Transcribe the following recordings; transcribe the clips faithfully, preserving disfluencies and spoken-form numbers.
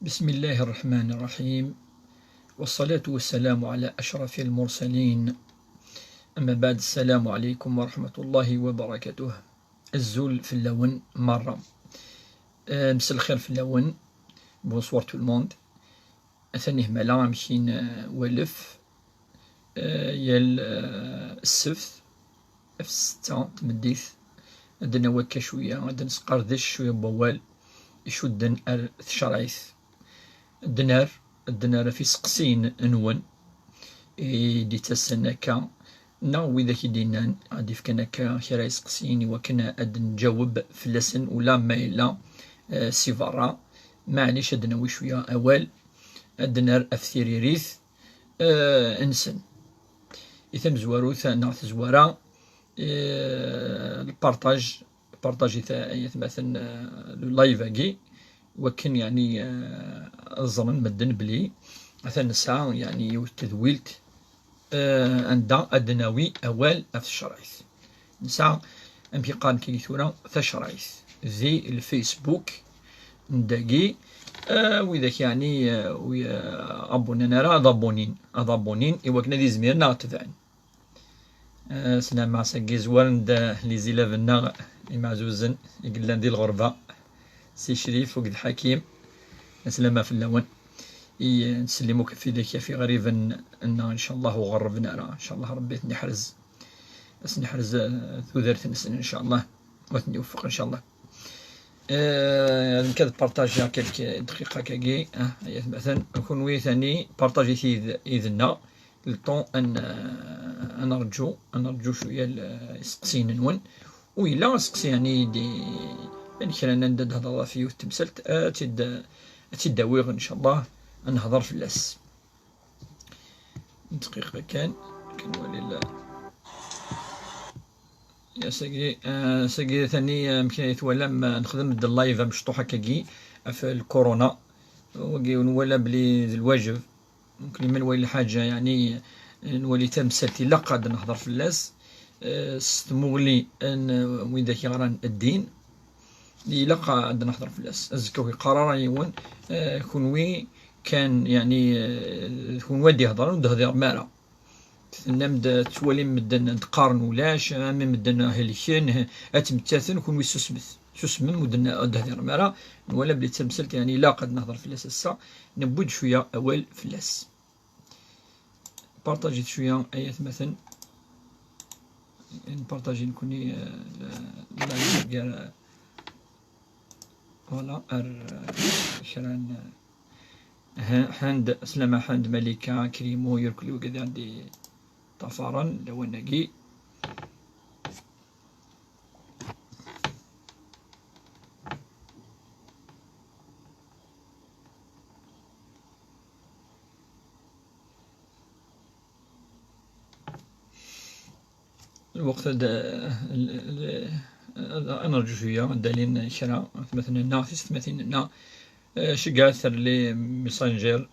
بسم الله الرحمن الرحيم. والصلاة والسلام على أشرف المرسلين. أما بعد، السلام عليكم ورحمة الله وبركاته. Azul fell-awen merra. Euh, مساء الخير fell-awen. Bonsoir tout le monde. Atan ihmala amek i nwalef. Euh, yal, euh, ssebt, ɣef ssetta n tmeddit, ad d-nawi akka cwiya, ad d-nesqerdec cwiya n wawal icudden ar tcerɛit. Ad d-nerr, ad d-nerr ɣef iseqsiyen-nwen i d-ittasen akka, neɣ widak i d-yennan, ad d-ifken akka kra iseqsiyen i wakken ad d-nǧaweb fell-asen, ula ma yella, eh, si berra. Maɛlic, ad d-nawi cwiya awal, ad d-nerr ɣef tiririt, eh, nsen. I tamezwarut neɣ tazwara, eh, lparṭaj, parṭajit, eh, ay atmaten, eh, le live-agi, wakken, yeɛni, eh, ad ẓren medden belli atan nesɛa, yeɛni, yiwet tedwilt, eh, anda ad d-nawi awal ɣef tcerɛit. Nesɛa, amek i qqaren kagi tura, tacerɛit di lFacebook n dagi, eh, widak, yeɛni, eh, wi, eh, abonnan ara ad abonin, ad abonin i wakken ad izmiren ad ɣ-tebɛen. Eh, slama, sagi zwaren-d, eh, les élèves-nneɣ imeɛzuzen i yellan di lɣerba, Si Crif akked Ḥakim. Slama fell-awen. I, eh, nettsellim akk ɣef widak, ɣef iɣriben-nneɣ, ncallah, ur ɣerrben ara. Ncallah Rebbi ad ten-iḥrez. Ad sen-iḥrez, eh, tudert-nsen, ncallah. U ad ten-iweffeq, ncallah. Eh, nekk ad partajiɣ quelques dqiqa-agi, ah, ay atmaten. Kunwi tani, partajit yid-, yid-nneɣ. Le temps ad n-, ad nerǧu, ad nerǧu cwiya l-, iseqsiyen-nwen. U yella aseqsi, yeɛni, di, n kra n anda d-hedreɣ ɣef yiwet temsalt, ad tt-id-, ad tt-id-awiɣ, ncallah, ad nehder fell-as. Dqiqa kan, kan nwali la. Ya, sagi, eh, sagi tani, eh, amek ay twalam, eh, nexdem-d live amecṭuḥ akkagi ɣef lkuruna. Wagi nwala bli d lwajeb. Mumkin ma nwali lḥaǧa, yeɛni, nwali tamsalt ilaq ad nehder fell-as, eh, s tmuɣli n widak yeɣran ddin, ilaq ad nehder fell-as. Azekka ur yeqqar ara yiwen, eh, kunwi kan, yeɛni, eh, kunwi ad d-iheḍren, ur d-hdiṛem ara. Tennam-d, tettwalim medden ad d-qqaren ulac, am medden helken, ad ttmettaten, kunwi susmet. Susmem, ur d-, ur d-hdiṛem ara. Nwala belli d tamsalt, yeɛni, ilaq ad nehder fell-as ass-a, newwi-d cwiya awal fell-as. Partajit cwiya, ay atmaten. Npartaji nekni, eh, la, la, gar, voilà, ar, eh, kra n, eh, H-, Ḥend, Slama Ḥend, Malika, Krimo, Yurkli, wigad i ɣ-d-iṭṭafaren lawan-agi. Lweqt ad, ad, ad, ad nerǧu cwiya, ad d-alin kra, atmaten-nneɣ, tisetmatin-nneɣ, eh, ceggat ar les messengers,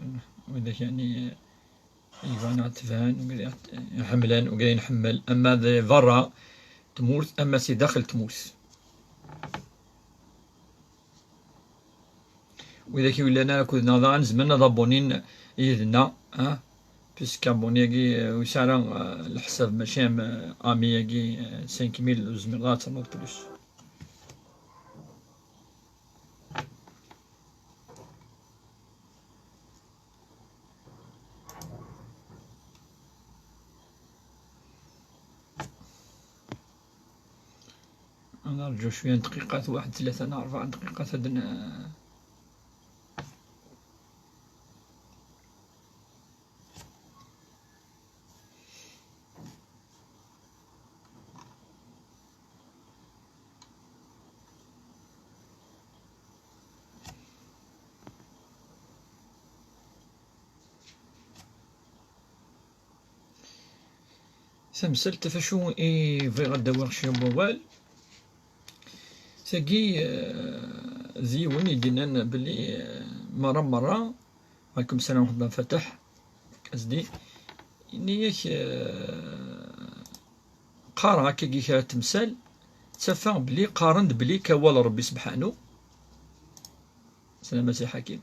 widak, yeɛni, yebɣan ad tban, wigad i ɣ-, iḥemmlen, wigad i nḥemmel, ama di berra tmurt, ama si daxel tmurt. Widak i yellan ara akked-neɣ daɣen zemren ad abonin yid-neɣ, ah, puisque abonné-agi, eh, ur yesɛi ara, eh, leḥsab, mačči am, eh, ami-agi, eh, cinq mille, ur tezmireḍ ara ad ternuḍ plus. Ad nerǧu cwiya n dqiqat, waḥed, tlata neɣ rebɛa n dqiqat ad n-, Tamsalt ɣef acu i bɣiɣ ad d-awiɣ cwiya n wawal. Tagi, eh, d yiwen i d-yennan belli, eh, merra, merra, Aleykum salam wa rahmatullah Fatah, Azdi, yenna-yak, eh, qqareɣ akkagi kra n temsal, ttafeɣ belli qqaren-d belli k awal Rebbi sebḥanu. Salam a Si Ḥakim.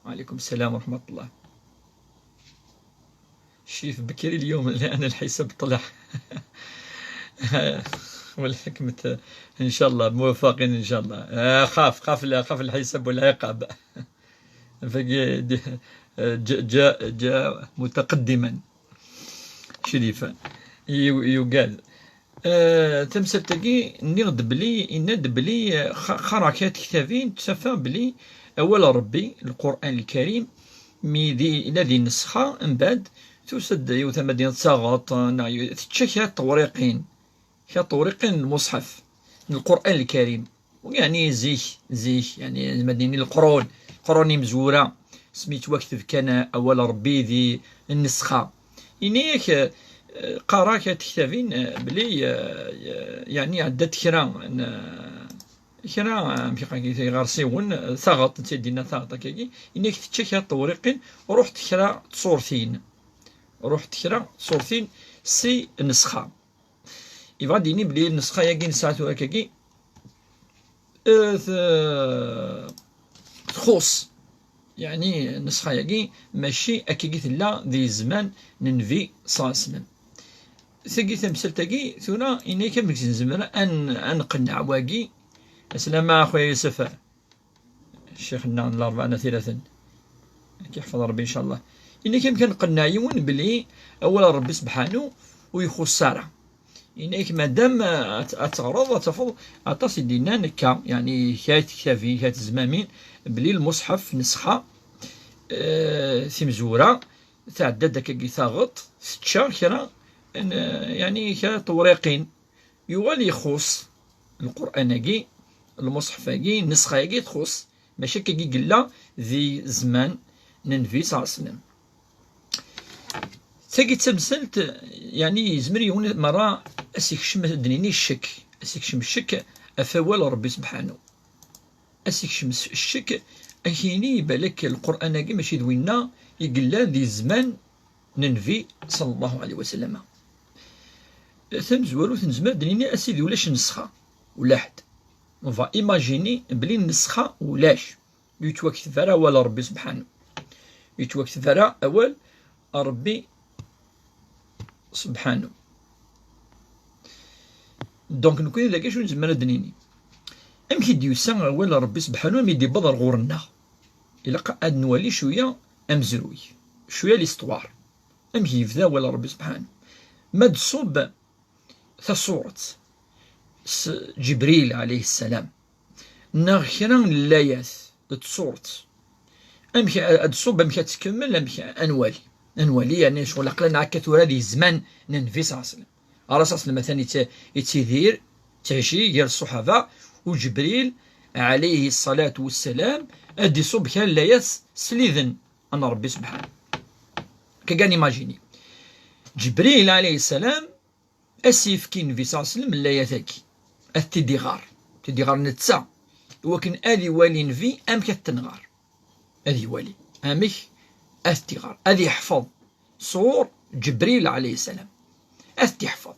وعليكم السلام ورحمة الله. شيف بكري اليوم لأن الحساب طلع. والحكمة إن شاء الله موفقين إن شاء الله. آه، خاف، خاف ال-، خاف الحساب والعقاب. فقي-، جاء، جاء، جاء متقدما. شريفا. يو-، يوغال. آه، tamsalt-agi, nniɣ-d belli, yenna-d belli, ah, xa-, qqareɣ kra n tektabin, ttafeɣ belli awal n Ṛebbi, Lqur'an Lkarim, mi di, yella di nnessxa, mbeɛd tusa-d yiwet tama din d taɣeṭ, neɣ y-, tečča kra n tewriqin, kra n tewriqin n lmuṣḥef, n Lqur'an Lkarim. Yeɛni zik, zik, yeɛni ma d-nini leqrun, leqrun imezwura, asmi yettwakteb kan awal n Ṛebbi di nnessxa. Yenna-yak, eh, qqareɣ kra n tektabin, eh, belli, eh, yeɛni ɛedda-d kra n, kra, amek i ɣ-, iɣersiwen, taɣeṭ, netta i d-yenna taɣeṭ akkagi, yenna-yak tečča kra n tewriqin, ruḥet kra n tṣurtin, ruḥet kra n tṣurtin si nnessxa. Yebɣa ad d-yini belli nnessxa-agi nesɛa tura akkagi, eh, t-, txuṣ. Yeɛni nnessxa-agi mačči akkagi tella di zzman n Nnbi ṣalla Llahu ɛalayhi wa sallam. Tagi tamsalt-agi tura, ini-k amek nezmer ad n-, ad nqenneɛ wagi. Aslama a xuya Yusef. Ccix-nneɣ n Larebɛa n At Iraten. Ad k-yeḥfeḍ Ṛebbi, ncallah. Ini-k amek ad nqenneɛ yiwen belli awal n Ṛebbi sebḥanu ur ixuṣṣ ara. Ini-k madam, eh, ad t-, ad teɣreḍ, ad tafeḍ aṭas i d-yennan akka, yeɛni kra n tektabin, kra n tezmamin, belli lmuṣḥef, nnessxa, eh, timezwura, tɛedda-d akkagi taɣeṭ, tečča kra n, yeɛni kra n tewriqin. Yuɣal ixuṣ Lqur'an-agi, lmuṣḥef-agi, nnessxa-agi txuṣ, mačči akkagi i yella di zzman n Nnbi ṣalla Llahu ɛalayhi wa sallam. Tagi d tamsalt, yeɛni yezmer yiwen merra ad s-ikcem, ad d-nini, ccek, ad s-ikcem ccek ɣef awal n Ṛebbi sebḥanu. Ad s-ikcem s-, ccek, ad k-yini balak Lqur'an-agi mačči d winna i yellan di zzman n Nnbi ṣalla Llahu ɛalayhi wa sallam. Tamezwarut nezmer ad d-nini a sidi ulac nnessxa, ulaḥed. On va imaginer belli nnessxa ulac. Ur yettwakteb ara awal n Ṛebbi sebḥanu. Ur yettwakteb ara awal n Ṛebbi sebḥanu. Donc, nekkni dagi acu nezmer ad d-nini? Amek i d-yusa awal n Ṛebbi sebḥanu, amek i d-yewweḍ ar ɣur-nneɣ? Ilaq ad nwali cwiya amezruy, cwiya l'histoire. Amek yebda awal n Ṛebbi sebḥanu? Ma d-ṣubb taṣuṛt s Ǧibril ɛalayhi ssalam, neɣ kra n llayat d tṣuṛt. Amek a-, ad tṣubb, amek ad tkemmel, amek a-, ad nwali. Ad nwali, yeɛni, ccɣel aql-aneɣ akka tura di zzman n Nnbi ṣalla Llahu ɛalayhi wa sallam. Ṛṛasul ṣalla Llahu ɛalayhi wa sallam yett-, yettidir, yettɛici gar ṣṣuḥaba, u Ǧebril ɛalayhi ṣṣalatu wa ssalam ad d-iṣubb kra n llayat sliden n Ṛebbi sebḥanu. Kagi ad nimajini. Ǧebril ɛalayhi ssalam a s-yefk i Nnbi ṣalla Llahu ɛalayhi wa sallam llayat-agi, ad t-id-iɣer, t-id-iɣer netta, i wakken ad iwali Nnbi amek ad ten-nɣer. Ad iwali amek ad t-iɣer, ad iḥfeḍ sɣur Ǧebril ɛalayhi ssalam. Ad t-iḥfeḍ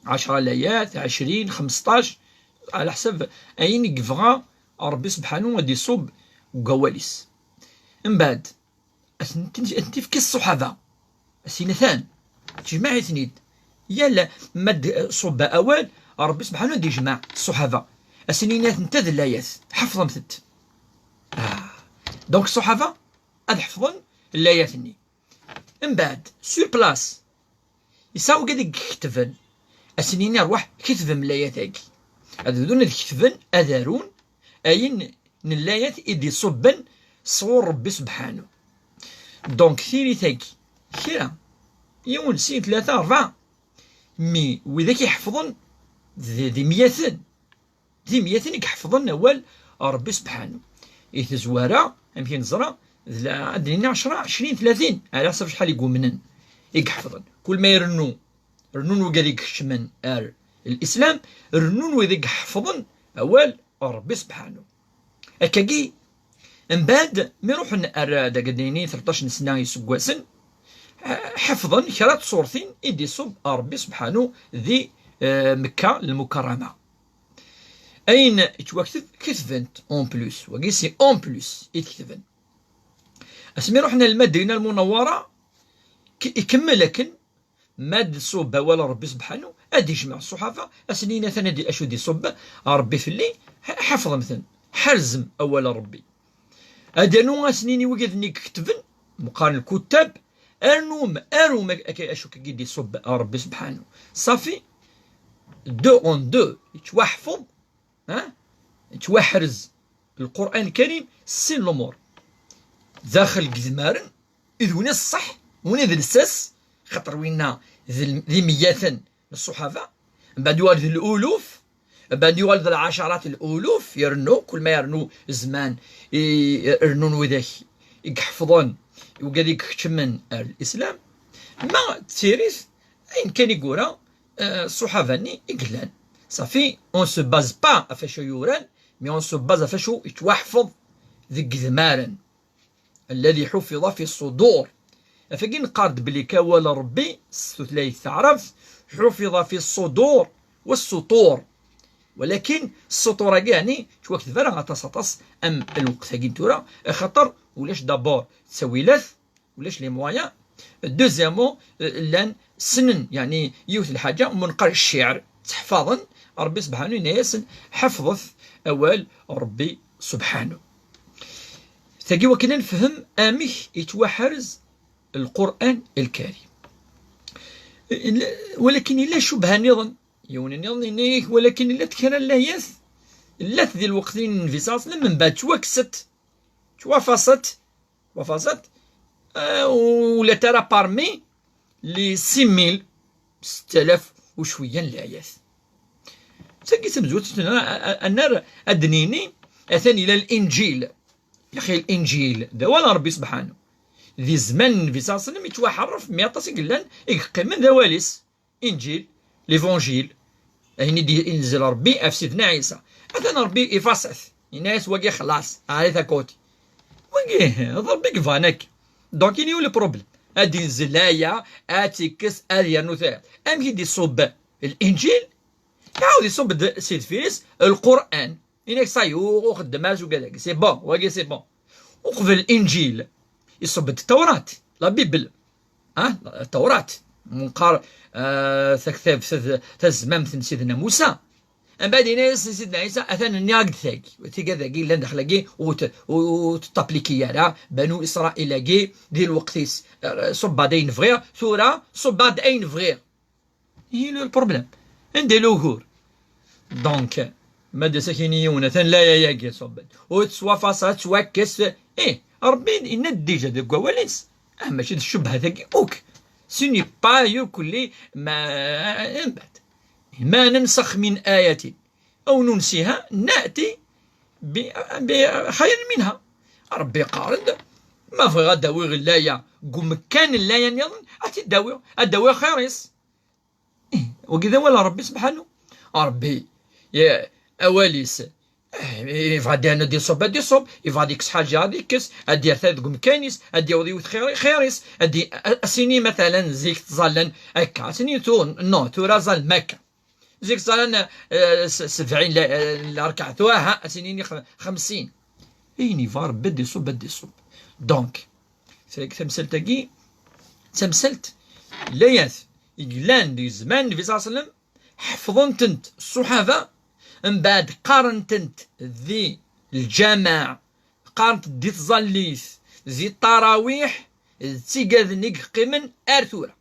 ɛecra layat, ɛecrin, xemseṭṭac, ɛla ḥsab ayen i yebɣa Ṛebbi sebḥanu ad d-iṣubb deg wawal-is. Mbeɛd, ad ten-, ad ten-ifk i ṣṣuḥaba. Ad s-yini atan, tejmeɛ-iten-id. Yal ma d-ṣubba awal, Ṛebbi sebḥanu ad d-ijmeɛ ṣṣuḥaba. Ad sen-yini atan d layat, ḥefḍemt-t. Ah. Donc ṣṣuḥaba ad ḥefḍen layat-nni. Mbeɛd, sur place, yesɛa wigad i iketben. Ad sen-yini ṛwaḥ ketbem layat-agi. Ad bdun ad ketben, ad arun ayen n llayat i d-iṣubben sɣur Ṛebbi sebḥanu. Donc, tirit-agi, kra, yiwen, sin, tlata, ṛebɛa, mi widak iḥefḍen d, d imyaten, d imyaten i iḥefḍen awal n Ṛebbi sebḥanu. I tezwara, amek i neẓra, d la-, ad d-nini ɛecra, ɛecrin, tlatin, ɛla ḥsab acḥal i yumnen, i iḥefḍen. Kul ma irennu, rennun wigad i ikecmen ar Lislam, rennun wid i iḥefḍen awal n Ṛebbi sebḥanu. Akkagi, mbeɛd, mi ruḥen ar, dagi ad d-nini, tleṭṭac n sna iseggasen, ḥ-, ḥefḍen kra n tṣurtin i d-iṣubb Ṛebbi sebḥanu di, eh, Mekka Lmukarrama. Ayen yettwakteb, ketben-t en plus. Wagi, c'est en plus i t-ketben. Asmi ruḥen ar Lmadina Lmunawwara, k-, ikemmel akken, ma d-iṣubb awal n Ṛebbi subḥanu, ad ijmeɛ ṣṣuḥaba, ad sen-yini atan ad d-, acu d-iṣubb Ṛebbi fell-i, ḥ-, ḥafḍem-ten, ḥerzem awal n Ṛebbi. Ad d-rnu ad sen-yini wigad-nni i iketben, meqqar lkuttab, rnum, arum ak-, ak-, acu akka i d-iṣubb Ṛebbi subḥanu. Ṣafi, deux en deux, yettwaḥfeḍ, ha? Yettwaḥrez Lqur'an Lkarim s sin lumuṛ. Daxel n yidmaren, i d win i ṣṣeḥ, win i d lsas, xaṭer winna d l-, d imeyyaten n ṣṣuḥaba, mbeɛd yuɣal d luluf, mbeɛd yuɣal d lɛacarat luluf, yernu, kul ma yernu zzman, i, rennun widak i iḥefḍen, i wigad i ikeččmen ar lislam. Ma d tirit, ayen kan i yura, eh, ṣṣuḥaba-nni i yellan. Ṣafi, on se base pas ɣef wacu yuran, mais on se base ɣef wacu yettwaḥfeḍ deg yidmaren. الذي حفظ في الصدور. Ɣef wagi neqqar-d belli kan awal n Ṛebbi s tutlayt taɛrabt, حفظ في الصدور والسطور. Walakin ssuṭur-agi, yeɛni, ur yettwakteb ara aṭas aṭas am lweqt-agi n tura, axaṭer ulac d'abord ttawilat, ulac les moyens. Deuxièmement, eh, llan ssnen, yeɛni, yiwet n lḥaǧa, ma neqqar ccɛer, tteḥfaḍen, Ṛebbi subḥanu yenna-yasen: "Ḥefḍet awal Ṛebbi subḥanu." Tagi wakken ad nefhem amek yettwaḥrez Lqur'an Lkarim. Walakin yella ccubha nniḍen. Yiwen nniḍen yenna-yak: "Walakin llant kra n layat, llant di lweqt n Nnbi ṣalla Llahu ɛalayhi wa sallam, mbeɛd ttwakksent, ttwafaṣent, ttwafaṣent, eh, ur llant ara parmi les six mille, setta alaf u cwiya n layat." Tagi tamezwarut, a-, a-, a-, ad d-nini, atan yella Linǧil. Yaxi, Linǧil d awal n Ṛebbi subḥanu. Di zzman n Nnbi ṣalla Llahu ɛalayhi wa sallam yettwaḥerref, mi aṭas i yellan i yeqqimen d awal-is. Inǧil, l'Évangile, ayen i d-yenzel Ṛebbi ɣef Sidna Ɛisa. Atan Ṛebbi ifaṣ-it, yenna-yas: "Wagi xlaṣ, ɛlit akuti." Wagi, d Ṛebbi i yebɣan akka. Donc, il y a le problème. Ad yenzel aya, ad tt-ikkes, ad yernu tayeḍ. Amek i d-iṣubb Linǧil? Iɛawed iṣubb-d si deffir-is Lqur'an. Yenna-yak: "Ça y est, ur xeddem ara s ugad-agi. C'est bon, wagi c'est bon." Uqbel Linǧil, iṣubb-d Tawrat, la Bible. Ah, Tawrat. Neqqar, ah, taktabt, tazmamt n Sidna Musa. Mbeɛd yenna-yas Sidna Ɛisa: "Atan nniɣ-ak-d tagi. Tigad-agi yellan daxel-agi, ur t-, ur, ur teṭṭapliki ara. Banu Isṛayil-agi, di lweqt-is, ah, ṣubba-d ayen bɣiɣ, tura ṣubba-d ayen bɣiɣ." Il y a le problème. Anda i yella ugur? Donc, ma d-as ak-yini yiwen, atan layat-agi ṣubben, ur tettwafaṣ, ad tettwakkes. Eh, Ṛebbi yenna-d déjà deg wawal-is. Ah, mačči d ccubha-tagi akk. Ce n'est pas irkelli ma, mbeɛd. ما ننسخ من آية أو ننسها نأت ب-، بخير منها. Ṛebbi yeqqar-d: "Ma bɣiɣ ad d-awiɣ laya deg umkan n laya nniḍen, ad tt-id-awiɣ, ad d-awiɣ xir-is." Ih, wagi d awal n Ṛebbi subḥanu. Ṛebbi, ya, awal-is, eh, yebɣa ad d-, ad d-iṣubb, ad d-iṣubb, yebɣa ad ikkes ḥaǧa, ad ikkes, ad d-yerr ta deg umkan-is, ad d-yaweḍ yiwet xir-, xir-is, ad d-, a-, ad s-yini, matalan, zik ttẓallan akka, ad s-yini: "Tu-, non, tura ẓalem akka." Zik ẓallan, eh, s-, sebɛin la-, eh, lerkaɛ, tura, ha, ad s-yini: "X-, xemsin." Ayen yebɣa Ṛebbi ad d-iṣubb, ad d-iṣubb. Donc, Tamsalt-agi d tamsalt, layat i yellan di zzman n Nnbi ṣalla Llahu ɛalayhi wa sallam, ḥefḍen-tent ṣṣuḥaba, mbeɛd qqaren-tent di lǧameɛ, qqaren-tent di tẓallit, di ṭṭarawiḥ, d tigad-nni i yeqqimen ar tura.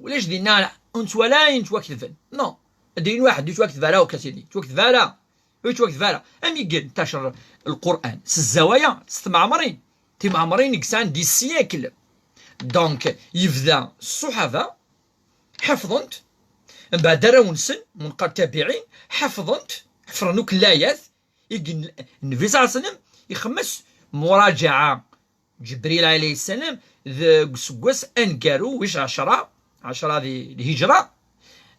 Ulac dinna ur nettwali ayen ttwaketben. Non. Ad d-yini waḥed ur yettwaketeb ara akk, a sidi. Ur yettwaketeb ara. Ur yettwaketeb ara. Am i yenṭacer Lqur'an s zzawaya, s tmeɛmrin. Timeɛmrin i yesɛan des siècles. Donc, yebda ṣṣuḥaba ḥefḍen-t, mbeɛd arraw-nsen, ma neqqar tabiɛin, ḥefḍen-t, ḥefren akk llayat, i yen-, Nnbi ṣalla Llahu ɛalayhi wa sallam ixemmem-as muraǧaɛa. Ǧebril ɛalayhi ssalam, deg useggas aneggaru, wis ɛecra, ɛecra di lhiǧra,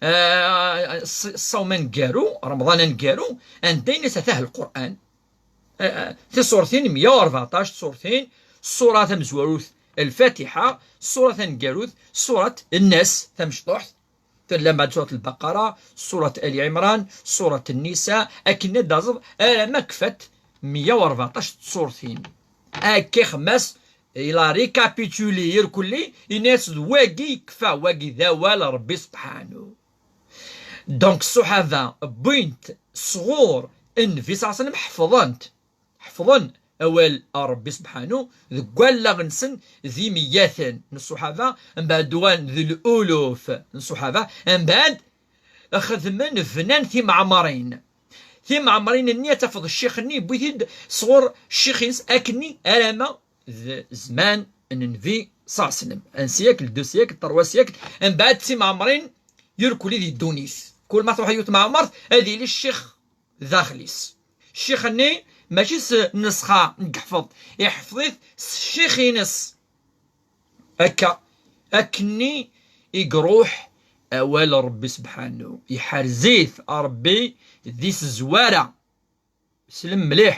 ah, ṣ-, ṣṣawm aneggaru, Remḍan aneggaru, anda yenna-as atah Lqur'an. Ah, ah, tiṣurtin, meyya u rbeɛṭac tiṣurtin, ṣṣura tamezwarut, Lfatiḥa, ṣṣura taneggarut, ṣṣurat Nnas, tamecṭuḥt, tella mbeɛd ṣurat Lbaqara, ṣurat Ali Ɛimran, ṣurat Nnisa, akken ad d-taẓeḍ, alamma kfant meyya u rbeɛṭac n tṣurtin. Akka ixemmem-as Il a récapitulé irkelli, yenna-yas d wagi yekfa, wagi d awal Ṛebbi subḥanu. Donc ṣṣuḥaba wwin-t sɣur Nnbi ṣalla Llahu ɛalayhi wa sallam, ḥefḍen-t. Ḥefḍen awal n Ṛebbi subḥanu deg wallaɣ-nsen d imeyyaten n ṣṣuḥaba, mbeɛd uɣalen d luluf n ṣṣuḥaba, mbeɛd xedmen, bnan timeɛmarin. Timeɛmarin-nni ad tafeḍ ccix-nni yewwi-t-id sɣur ccix-ines akkenni alamma d zzman n Nnbi ṣalla Llahu ɛalayhi wa sallam. Un siècle, deux siècles, trois siècles, mbeɛd timeɛmarin irkelli di ddunit. Kul ma truḥ yiwet tmeɛmart, ad yili ccix daxel-is. Ccix-nni mačči s nnusxa i yeḥfeḍ, iḥfeḍ-it s ccix-ines. Akka, akkenni i iruḥ awal n Ṛebbi subḥanu, iḥerz-it Ṛebbi di tezwara. Slem mliḥ.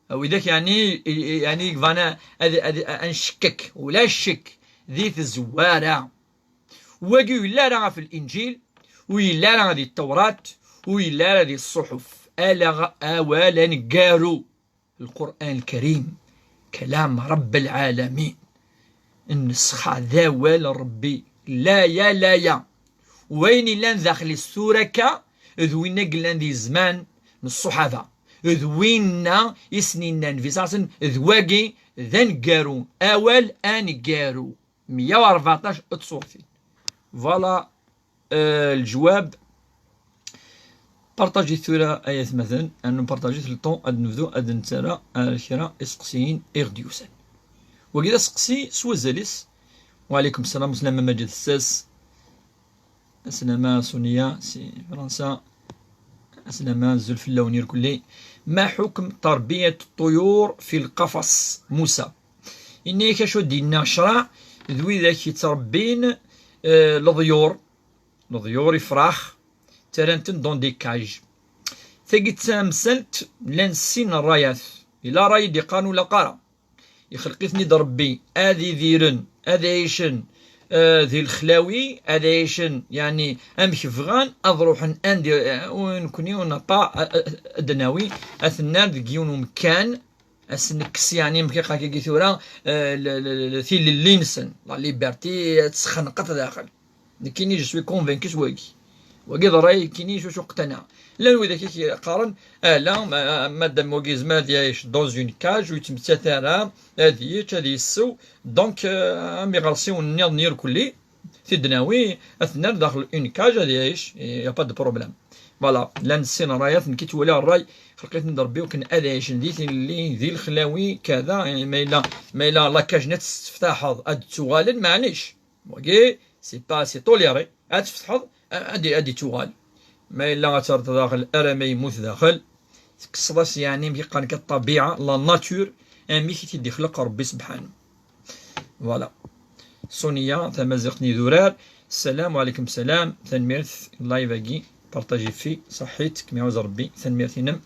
A widak, yeɛni, yeɛni yebɣan ad, ad, ad ncekkek, ulac ccek, di tezwara. Wagi ur yelli ara ɣef Linǧil, ur yelli ara di Tewrat, ur yelli ara di ṣṣuḥuf, ala awal aneggaru, Lqur'an Lkarim, kalam Ṛebbi Lɛalamin. Nnusxa d awal n Ṛebbi, laya, laya. Wayen illan daxel-is tura akka, d winna i yellan di zzman n ṣṣuḥaba, d winna i sen-inna Nnbi ṣalla Llahu ɛalayhi wa sallam, d wagi d aneggaru, awal aneggaru. Meyya u rbeɛṭac d tṣurtin. Voilà, euh, leǧwab. Partajit tura ay atmaten, ad npartajit le temps ad nebdu ad nettarra ar kra iseqsiyen i ɣ-d-yusan. Wagi d aseqsi s wazal-is. Wa ɛalaykum ssalam, uslama Maǧid Ssas. Aslama Suniya si Fransa. Aslama, azul fell-awen irkelli. Ma ḥukm terbiyat ṭṭuyur fi lqafas? Musa. Yenna-yak acu d-yenna ccṛeɛ d widak yettṛebbin, eh, leḍyur, leḍyur, ifrax, ttarran-ten dans des cages. Tagi d tamsalt, llan sin rrayat. Yella ṛṛay i d-iqqaren ur ilaq ara. Ixleq-iten-id Ṛebbi, ad idiren, ad ɛicen, eh, di lexlawi, ad ɛicen, yeɛni, amek bɣan, ad ṛuḥen anda, eh, u nekkni ur neṭṭa, eh, eh, ad d-nawi, ad ten-nerr deg yiwen umkan, ad sen-nekkes, yeɛni, amek iqqar-agi tura, eh, l-, l-, l-, tilelli-nsen, la liberté, ad tesxenqet daxel. Nekkini, je suis convaincu s wagi. Wagi d ṛṛay nekkini, je suis muqtaniɛ. Llan widak i k-yeqqaren, ala, ma-, madam wagi yezmer ad yɛic dans une cage, ur yettmettat ara, ad yečč, ad yessew. Donc, euh, am iɣersiwen nniḍen irkelli, tid nawi, ad ten-nerr daxel une cage, ad yɛic, y a pas de problème. Voilà, llan sin ṛṛayat, nekk i ttwaliɣ ṛṛay, xelq-iten-id Ṛebbi, akken ad ɛicen di tilelli, di lexlawi, kada, ma yella, ma yella la cage-nni ad tt-teftaḥeḍ, ad d-ttuɣalen, maɛlic. Wagi, c'est pas, c'est toléré. Ad tfetḥeḍ, a-, ad, ad ittuɣal. Ma yella ad terreḍ daxel, ara ma yemmut daxel, tekkseḍ-as, yeɛni, amek i qqaren, ṭṭabiɛa, la nature, amek i t-id-ixleq Ṛebbi subḥanu. Voilà. Suniya, tamaziɣt n idurar. Ssalam, wa ɛalaykum ssalam. Tanemmirt, live-agi, partaji fi, ṣaḥḥit, kem iɛuz Ṛebbi, tanemmirt-inem.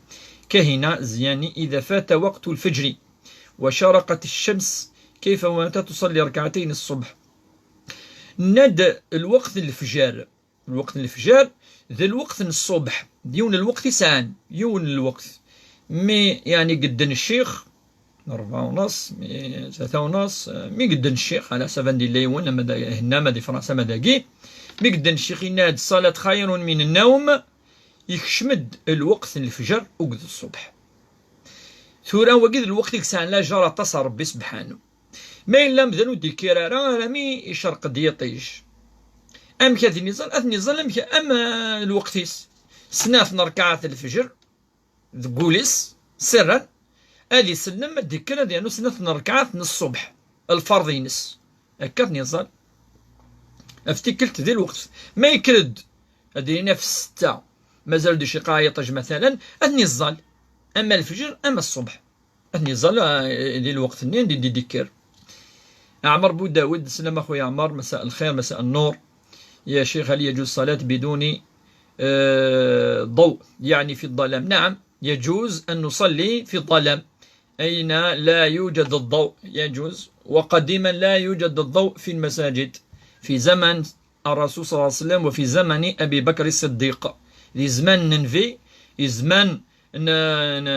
Kahina Ziyani, إذا فات وقت الفجر وشرقت الشمس، كيف ومتى تصلي ركعتين الصبح؟ Nenna-d lweqt n lefjer. Lweqt n lefjer d lweqt n ṣṣubeḥ. D yiwen n lweqt i sɛan. Yiwen n lweqt. Mi, yeɛni, gedden ccix, ṛebɛa u nṣ, mi, tlata u nṣ, mi gedden ccix, ɛla ḥsab anda yella yiwen, ama d Henna, ama di Fransa, ama dagi. Mi gedden ccix, yenna-d: "الصلاة خير من النوم", yekcem-d lweqt n lefjer akked ṣṣubeḥ. Tura, wagi d lweqt i yesɛan lajer aṭas ɣer Ṛebbi sebḥanu. Ma yella amdan ur d-yekkir ara armi icerq-d yiṭij, amek ad ten-iẓal? Ad ten-iẓal amek? Am, eh, lweqt-is, snat n rkaɛat n lefjer deg wul-is, sirran, ad isellem, ad d-ikker, ad yernu snat n rkaɛat n ṣṣubeḥ, lferḍ-ines. Akka ad ten-iẓal. Ɣef tikkelt di lweqt. Ma yekker-d, ad d-yini ɣef ssetta, mazal-d iciqa yiṭij, matalan, ad ten-iẓal. Ama lefjer, ama ṣṣubeḥ. Ad ten-iẓal, eh, di lweqt-nni, di, di d-ikker. Ɛmer Budawed, slam a xuya Ɛmer, مساء الخير، مساء النور. يا شيخ، هل يجوز الصلاة بدون، آه، ضوء، يعني في الظلام؟ نعم، يجوز أن نصلي في الظلام، أين لا يوجد الضوء، يجوز. وقديما لا يوجد الضوء في المساجد، في زمن الرسول صلى الله عليه وسلم وفي زمن أبي بكر الصديق. Di zzman n Nnbi, di zzman n, n,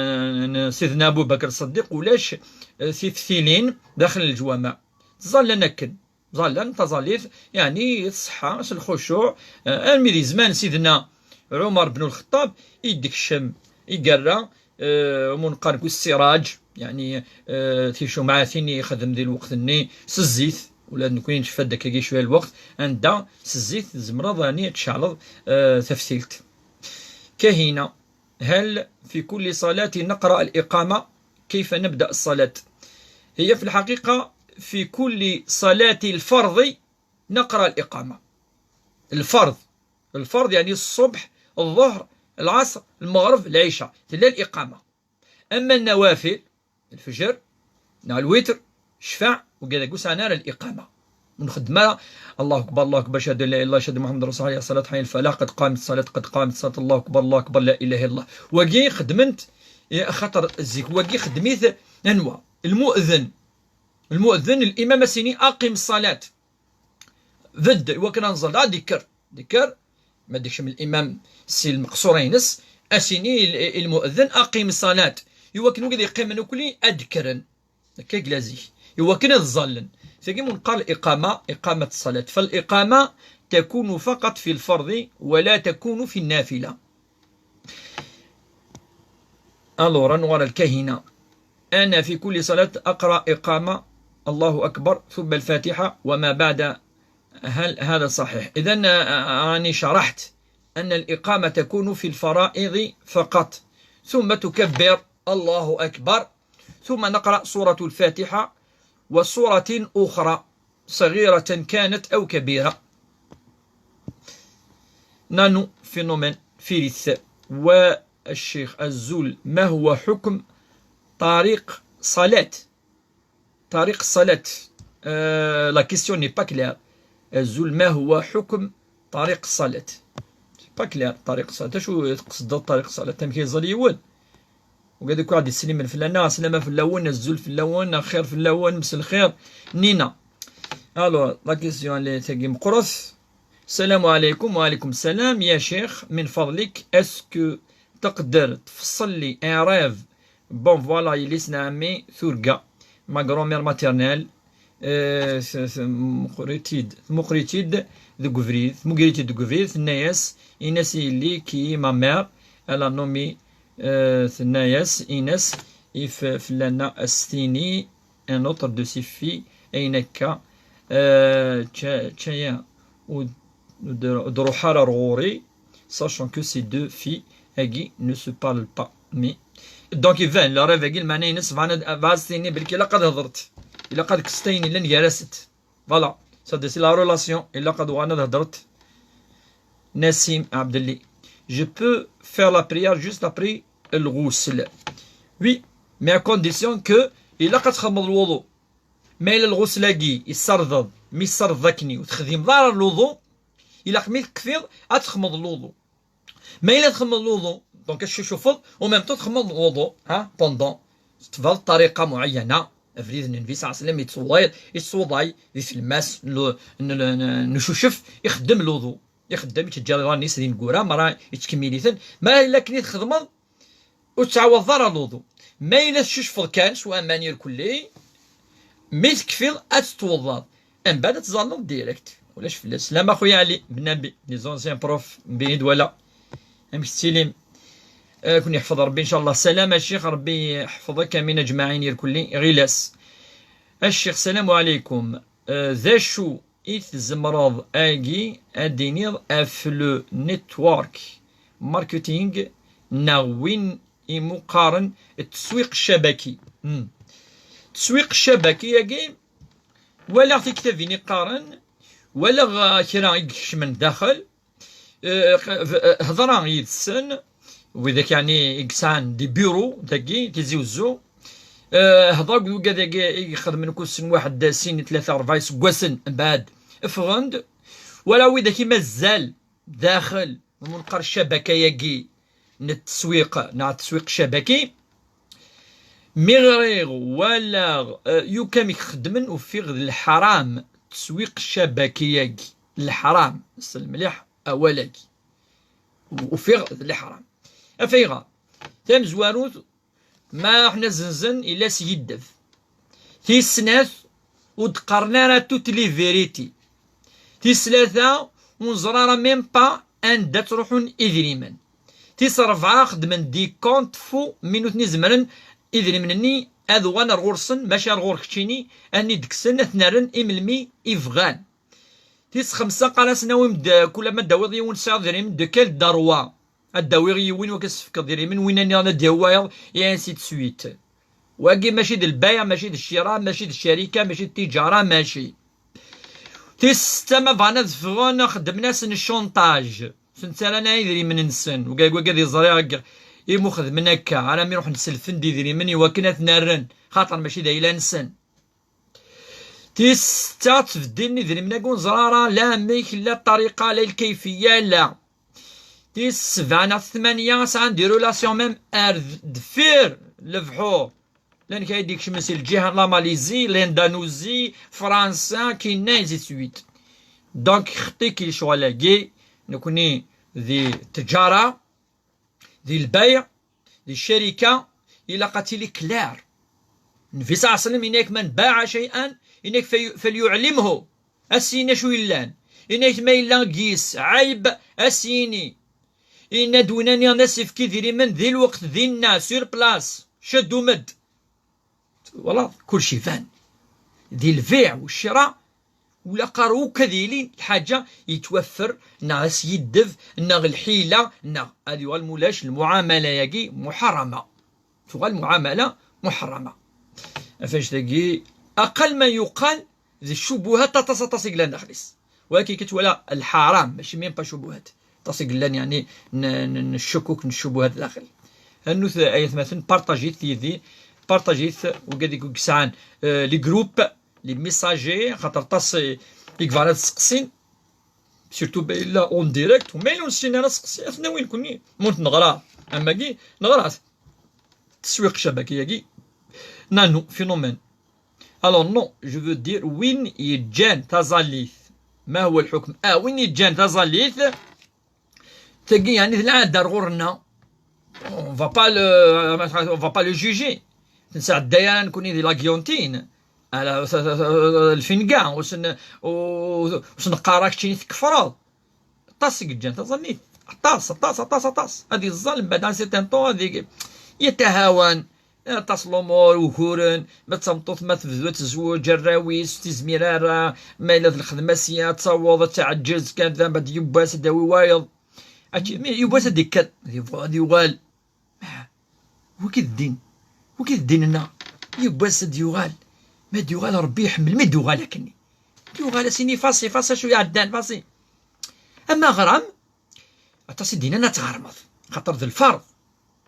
n Sidna Abu Bakr Ṣeddiq ulac, eh, tiftilin daxel n leǧwameɛ. Ttẓallan akken. Ẓallan taẓallit, yeɛni, s ṣṣeḥḥa, s lxucuɛ, eh, armi di zzman Sidna Ɛumar ben Lxeṭṭab i d-ikcem, i yerra, eh, umunqar n Ssiraǧ, yeɛni, eh, ticumɛatin i ixdem di lweqt-nni s zzit, ula d nekkni necfa-d akkagi cwiya lweqt, anda s zzit tzemreḍ, yeɛni, ad tceɛleḍ, eh, taftilt. Kahina, هل في كل صلاة نقرأ الإقامة؟ كيف نبدأ الصلاة؟ هي في الحقيقة في كل صلاة الفرض نقرأ الإقامة. الفرض، الفرض يعني الصبح، الظهر، العصر، المغرب، العشاء، تلا الإقامة. أما النوافل، الفجر، نهار الوتر، الشفع، وكذا كوس أنا الإقامة. ونخدم: الله أكبر، الله أكبر، أشهد أن لا إله إلا الله، أشهد أن محمدا رسول الله، الصلاة، حي الفلاح، قد قامت الصلاة، قد قامت الصلاة، الله أكبر، الله أكبر، لا إله إلا الله. وكي خدمت، يا خاطر الزيك، وكي خدميت أنوا المؤذن، المؤذن، الإمام السيني: أقم الصلاة. Bedd, iwakken ad nẓall, ad d-ikker. D-ikker, ma d-ikcem limam si lmeqṣura-ines, as-ini i, i lmu'eddin: أقم الصلاة. Iwakken wid yeqqimen ukli ad d-kkren. Akka i yella zik. Iwakken ad ẓallen. Tagi mu neqqar الإقامة، إقامة الصلاة. فالإقامة تكون فقط في الفرض ولا تكون في النافلة. Alors, ad nuɣal ar Kahina. أنا في كل صلاة أقرأ إقامة، الله أكبر، ثم الفاتحة وما بعد. هل هذا صحيح؟ إذن، آه، راني شرحت أن الإقامة تكون في الفرائض فقط، ثم تكبر: الله أكبر، ثم نقرأ سورة الفاتحة وسورة أخرى، صغيرة كانت أو كبيرة. Nanu phénomène, Félix. والشيخ أزول، ما هو حكم طريق صلاة؟ طريق الصلاة. Euh, la question n'est pas claire. أزول، ما هو حكم طريق الصلاة؟ C'est pas clair. طريق الصلاة، شو تقصد طريق الصلاة؟ تم كيزال يول. وقاعد يكون عندي السليم من فلانا، سلامة في اللون، الزول في اللون، خير في اللون، مس الخير. نينا. Alors, la question اللي تاقي مقرث. السلام عليكم. وعليكم السلام. يا شيخ، من فضلك، est-ce que تقدر تفصل لي un rêve؟ Bon, voilà, يلي سنا عمي ثورقا. Ma grand-mère maternelle, euh, s-, s-, مقريتيد، مقريتيد deg ubrid، مقريتيد deg ubrid, tenna-yas, إنس يلي كي ma mère, elle a nommé, euh, tenna-yas, إنس, if, fell-aneɣ ad s-tini, un autre de ses filles, ayen akka, euh, ča-, čaya, ur, ur d-, ur d-ruḥ ara ar ɣur-i, sachant que ces deux filles-agi ne se parlent pas. Mais, donc, iban, le rêve-agi, lmeɛna-ines, bɣan ad, bɣan ad s-tini belki ilaq ad hedrent. Ilaq ad kksen ayen yellan gar-asent. Voilà. Ça, c'est la relation. Ilaq ad uɣalen ad hedrent. Nassim Abdelli. Je peux faire la prière juste après الغسل. Oui, mais à condition que ilaq ad txedmeḍ lwuḍu. Ma yella lɣusl-agi yessardeḍ, mi tessardeḍ akkenni ur texdimeḍ ara lwuḍu, ilaq mi tekfiḍ ad txedmeḍ lwuḍu. Ma yella txedmeḍ lwuḍu, donc ad tcucufeḍ, au même temps txedmeḍ lwuḍu, ha, pendant, tebɣiḍ ṭariqa muɛeyyana, abrid n Nnbi ṣalla Llahu ɛalayhi wa sallam, yettwuḍay, yettwuḍay di tlemmast n, n, n, n ucucef, ixeddem lwuḍu, ixeddem, yettǧar iḍarren-is d ineggura, mara yettkemmil-iten. Ma yella akken i txedmeḍ, ur tettɛawadeḍ ara lwuḍu. Ma yella tcucfeḍ kan s waman irkelli, mi tekfiḍ ad tettweḍḍaḍ. Mbeɛd ad tẓalleḍ direct. Ulac fell-as. Slama xuya Ɛli Ben Nabi, les anciens profs n Beni Dwala. Amek tettilim? Ad ken-yeḥfeḍ Ṛebbi, ncallah. Salam a ccix, Ṛebbi yeḥfeḍ-ik, amin aǧmaɛin irkelli, ɣilas. A ccix, salam ɛalaykum. Eh, d acu i tzemreḍ agi ad d-tiniḍ ɣef le network marketing neɣ win imu qqaren tteswiq ccabaki? Hmm. Tteswiq ccabaki-agi, walaɣ tiktabin i qqaren, walaɣ, eh, kra i ikecmen daxel, eh, eh, hedṛeɣ yid-sen, widak yeɛni i yesɛan des bureaux dagi, Tizi Wezzu, eh, hedṛeɣ akked wigad-agi i ixedmen kussen waḥed, sin, tlata, ṛebɛa iseggasen, mbeɛd ffɣen-d, wala widak i mazal daxel n umenqar ccabaka-agi n tteswiq, neɣ tteswiq ccabaki, mi ɣriɣ, walaɣ, eh, yakk amek xeddmen, ufiɣ d leḥram tteswiq ccabaki-agi. Leḥram. Sel mliḥ awal-agi. Ufiɣ d leḥram. Af ayɣer? Tamezwarut, ma ruḥen ad zenzen, yella s yiddef. Tis snat, ur d-qqaren ara toutes les vérités. Tis tlata, ur neẓri ara même pas anda ttruḥun idrimen. Tis rebɛa, xedmen des comptes faux, mi nutni zemren idrimen-nni ad uɣalen ar ɣur-sen, maca ar ɣur keččini, ad ten-id-kksen, ad ten-rren i melmi i bɣan. Tis xemsa, qqar-asen awim-d, kul ma d-tawiḍ yiwen tesɛiḍ idrimen, de quel droit? Ad d-awiɣ yiwen, wakken ad s-tefkeḍ idrimen, win nniḍen ad d-yawi wayeḍ, et ainsi de suite. Wagi mačči d lbayeɛ, mačči d ccira, mačči d ccarika, mačči d tiǧara, mačči. Tis setta, ma bɣan ad ffɣen, xedmen-asen chantage. Sen ttarran idrimen-nsen. Wagi, wagi ad iẓri imi xedmen akka, armi ruḥen selfen-d idrimen i wakken ad ten-rren, xaṭer mačči d ayla-nsen. Tis setta, ttbeddilem idrimen-agi ur neẓri ara la amek, la ṭṭariqa, la lkayfiya, la. Tis sebɛa neɣ tmanya, sɛan des relations même ar d-, deffir lebḥur. Llan kra i d-ikecmen si lǧiha n la Malaisie, l'Indonésie, Fransa, kinna, ainsi de suite. Donc, xeṭṭik i lecɣal-agi, nekni di tǧara, di lbayɛ, di ccarika, ilaq ad tili clair. Nnbi ṣalla Llahu ɛalayhi wa sallam yenna-ak: من باع شيئا, yenna-ak: فلي-, فليعلمه, ad s-yini acu yellan. Yenna-ak ma yella deg-s ɛayb, ad s-yini. Yenna-d win nniḍen ad s-ifk idrimen di lweqt dinna, sur place, caddum-d. Twalaḍ, kulci iban. Di lbiɛ u ccra, ula qqar ukk ad yili lḥaǧa yettwaffer, neɣ s yiddef, neɣ lḥila, neɣ ad yuɣal mulac lmuɛamala-agi muḥerrama. Tuɣal muɛamala muḥerrama. Ɣef annect-agi, aqal ma yuqal d ccubuhat aṭas, aṭas i yellan daxel-is. Walakin kif twala lḥaram, mačči même pas ccubuhat. Aṭas i yellan, yeɛni, n, n, n ccukuk, n ccubuhat daxel. Rnut, ay atmaten, partajit yid-i, partajit, wigad i yesɛan, euh, les groupes, les messagers, xaṭer aṭas i, i yebɣan ad seqsin, surtout ma yella en direct, u ma yella ur nessin ara seqsi, ad t-nawi nekni. Ma ur t-neɣra, am wagi, neɣra-t. Teswiq cabaka-agi. Nanu, phénomène. Alors non, je veux dire, win yeǧǧan taẓallit. Ma huwa lḥukm? Ah, win yeǧǧan taẓallit, tagi, yeɛni, d lɛada ar ɣur-nneɣ. On va pas le, on va pas le juger. Nesɛedday ara nekni di la guillotine. Ala, s-, s-, s-, lfinga, ur sen-, ur, ur sen-qqar ara keččini tkefreḍ. Aṭas i yeǧǧan taẓallit. Aṭas, aṭas, aṭas, aṭas. Ad iẓẓal, mbeɛd un certain temps, ad ig-, yatahawan. Aṭas lumuṛ, uguren, ma d tameṭṭut, ma tebdu ad tezweǧ, arraw-is, ur tizmir ara, ma yella d lxedma sya, ad taweḍ, ad tɛeǧǧez, kan da, mbeɛd yiwwas ad d-yawi wayeḍ. Ači, mi yiwwas ad d-ikker, ad yebɣu ad yuɣal. Ah, wagi d ddin, wagi d ddin-nneɣ. Yiwwas ad d-yuɣal, ma d-yuɣal Ṛebbi iḥemmel, mi d-yuɣal akkenni. D-yuɣal ad s-yini fasi, fasi acu iɛeddan, fasi. Ama aɣram, aṭas i d-yennan ad tɣermeḍ, xaṭer d lferḍ.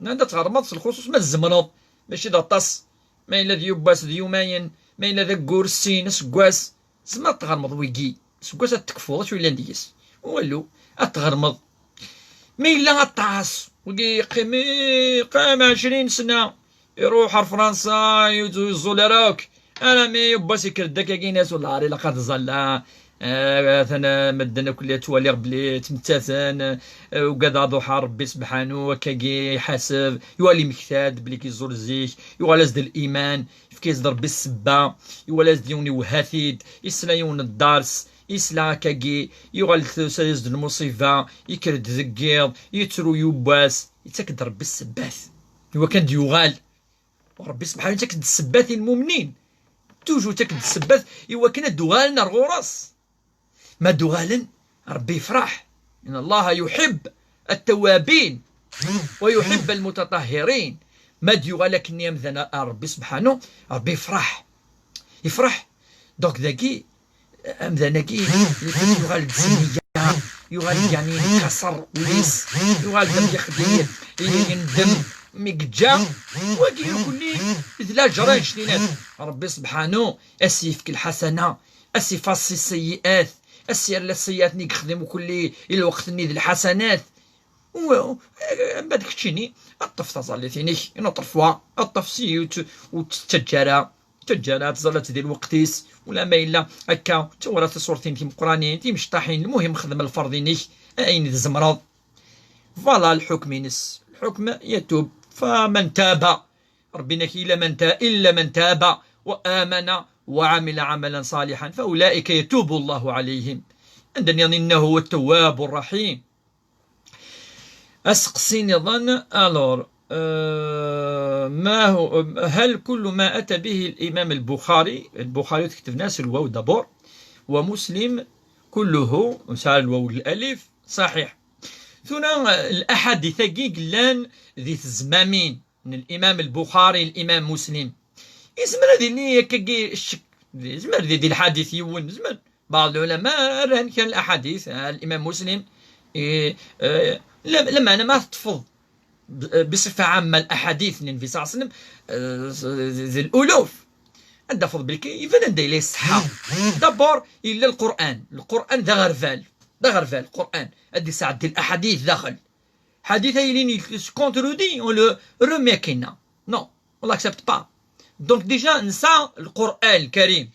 Nnan-d ad tɣermeḍ s lxuṣuṣ ma tzemreḍ, mačči d aṭas. Ma yella d yiwwas d yumayen, ma yella d aggur, sin, aseggas, tzemreḍ ad tɣermeḍ wigi. Aseggas ad tekfuḍ, acu yellan deg-s? Walu, ad tɣermeḍ. Ma yella aṭas, wigi yeqqim, yeqqim ɛecrin sna, iruḥ ar Fransa, ur yeẓẓul ara akk. Armi yiwwas yekker-d akkagi, yenna-as: "Wellah, ar ilaq ad ẓalleɣ." Eh, atan, eh, medden akk la ttwaliɣ belli ttmettaten, eh, ugadeɣ ad ruḥeɣ Rebbi sebḥanu, akkagi iḥaseb, yuɣal imekta-d belli k-iẓur zik, yuɣal-as-d liman, yefka-yas-d Rebbi ssebba, yuɣal-as-d yiwen iwehha-t-id, yesla yiwen n ddars, yesla akkagi, yuɣal tusa-yas-d lmuṣiba, yekker-d deg yiḍ, yettru yiwwas, yettak-d Rebbi ssebbat. Iwakken ad d-yuɣal. Rebbi sebḥanu yettak-d ssebbat i lmumnin. Toujours yettak-d ssebbat iwakken ad d-uɣalen ar ɣur-s. Ma d-uɣalen, Rebbi yefṛeḥ. إن الله يحب التوابين ويحب المتطهرين. Ma d-yuɣal akkenni amdan ar Rebbi sebḥanu, Rebbi yefṛeḥ. Yefṛeḥ. Donc dagi, amdan-agi, yuɣal-d s nniya, yuɣal-d, yeɛni, yetkaṣer wul-is, yuɣal-d am yexdi, yendem mi yeǧǧa. Wagi akkenni d laǧer annect-ilat. Rebbi sebḥanu, a s-yefk lḥasana, a s-ifaṣṣi sseyyi'at, a s-yerr sseyyi'at-nni yexdem ukulli i lweqt-nni d lḥasanat. U, eh, mbeɛd keččini, ṭṭef taẓallit-inek, une autre fois, ṭṭef si, ur tt-, ur tt-ttaǧǧa ara, ttaǧǧa ara tẓallit di lweqt-is, wala ma yella akka, ttawra taṣuṛt-in timeqqranin, timecṭaḥin, lmuhim xdem lferḍ-inek, ayen tzemreḍ. Voilà lḥukm-ines. Lḥukm yatub. فمن تاب، ربي نكي إلا من تا-، إلا من تاب وآمن وعمل عملا صالحا فأولئك يتوب الله عليهم. عندنا إنه هو التواب الرحيم. Aseqsi niḍen, alors, euh, ما هو، هل كل ما أتى به الإمام البخاري، البخاري تكتبنا الواو d'abord، ومسلم كله، نسعى الواو للألف، صحيح. Tura, الأحاديث-agi yellan di tezmamin n الإمام البخاري، الإمام مسلم. يزمر هذه اللي هكاكي الشك، يزمر هذه الحديث يون، يزمر. بعض العلماء ران كان الأحاديث، آه، الإمام مسلم، إيه، آه، لم-، لما أنا ما تفض ب-، بصفة عامة الأحاديث من النبي صلى الله عليه وسلم، آه، ذي الألوف. عند فضل بالكي يفن عند إليه الصحة. D'abord إلا القرآن، القرآن ذا غرفال، ذا غرفال القرآن. أدي ساعد الأحاديث داخل. حديث يلين يكونترودي، on le remet كينا. Non, on l'accepte pas. Donc déjà نسعى القرآن الكريم.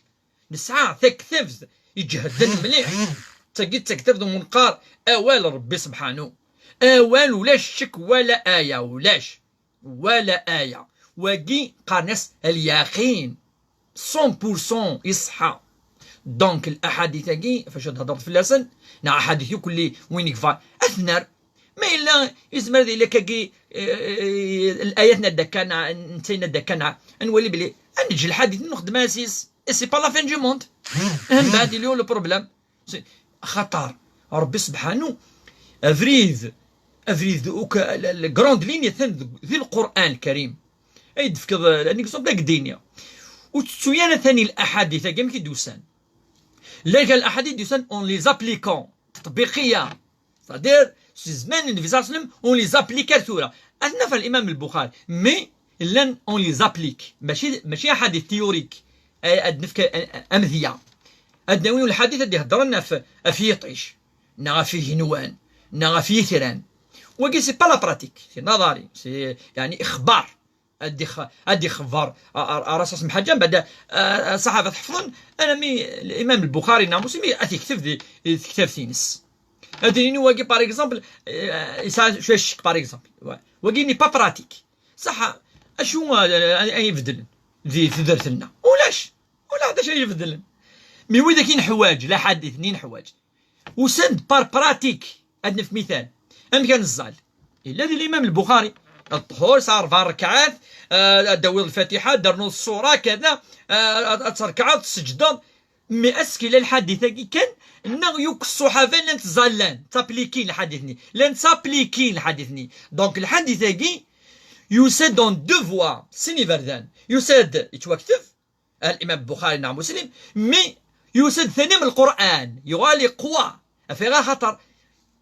نسعى تكتبت يجهدن مليح. تجد تكتبت منقار أوال ربي سبحانه. أوال ولا شك ولا آية، ولاش ولا آية. واقي قانس اليقين. مية في المية يصحى. Donc الأحاديث-agi فاش هضرت في اللسن، نا أحاديث كل وين يكفى أثنر. ما إلا يزمر ذي لك كي، آه، آه، الآيات ندكنا، نتينا دكنا، نولي بلي نجي الحديث نخدم أسيس. Et c'est pas la fin du monde. هم بعد اليوم le problème. C'est خطر. ربي سبحانه أفريد، أفريد أوك-، ال-، ال-، grande ligne ثان ذي القرآن الكريم. أي دفك ال-، l'exemple داك الدنيا. وتتسويانا ثاني الأحاديث كم كي دوسان. لكن الأحاديث دوسان on les appliquant تطبيقية. C'est-à-dire، سي زمان النبي صلى الله عليه وسلم، on les applique ثورة. أثنى فالإمام البخاري، mais لن on les applique. ماشي، ماشي أحاديث théorique. أي أد نفك أ-، أ-، أمذية. أد ناوي الحديث أد يهضرنا في، في يطيش. نا في هنوان. نا في ثران. وقي c'est pas la pratique. C'est نظري. C'est يعني إخبار. أدي خ-، أدي خبر، أ-، أ-، راس اسم حاجة، بعد، أ، أ، صحافة تحفظن، أنا مي الإمام البخاري نا مسلم أتي كتب دي، كتاب تينس. هذه ني واقي، par exemple، أ، يسعى شوية الشك، par exemple. وا-، واقي n'est pas pratique. صح، أشو، أ، أ، أي بدل ذي تدرت لنا؟ ولاش؟ ولا هذا شيء يبدل. Mais وإذا كاين حواج، لا حديث نين حواج. وسند par pratique. أدنا في مثال. أم كان الزال. إلا ذي الإمام البخاري. الطهور، صار أربع ركعات، آه، داوي الفاتحة، دار نص السورة، كذا، آه، أت-، أت-، ركعات، السجدة. Mais est-ce que الحديث كي كان، إنه يوك الصحابة لن تزالان، تابليكي الحديث ني. لن تابليكي الحديث ني. Donc الحديث كي يسد en deux voies، سيني فردان. يسد يتوكتف، الإمام البخاري نعم مسلم، mais يسد ثاني من القرآن، يغالي قوى. أفي غا خطر،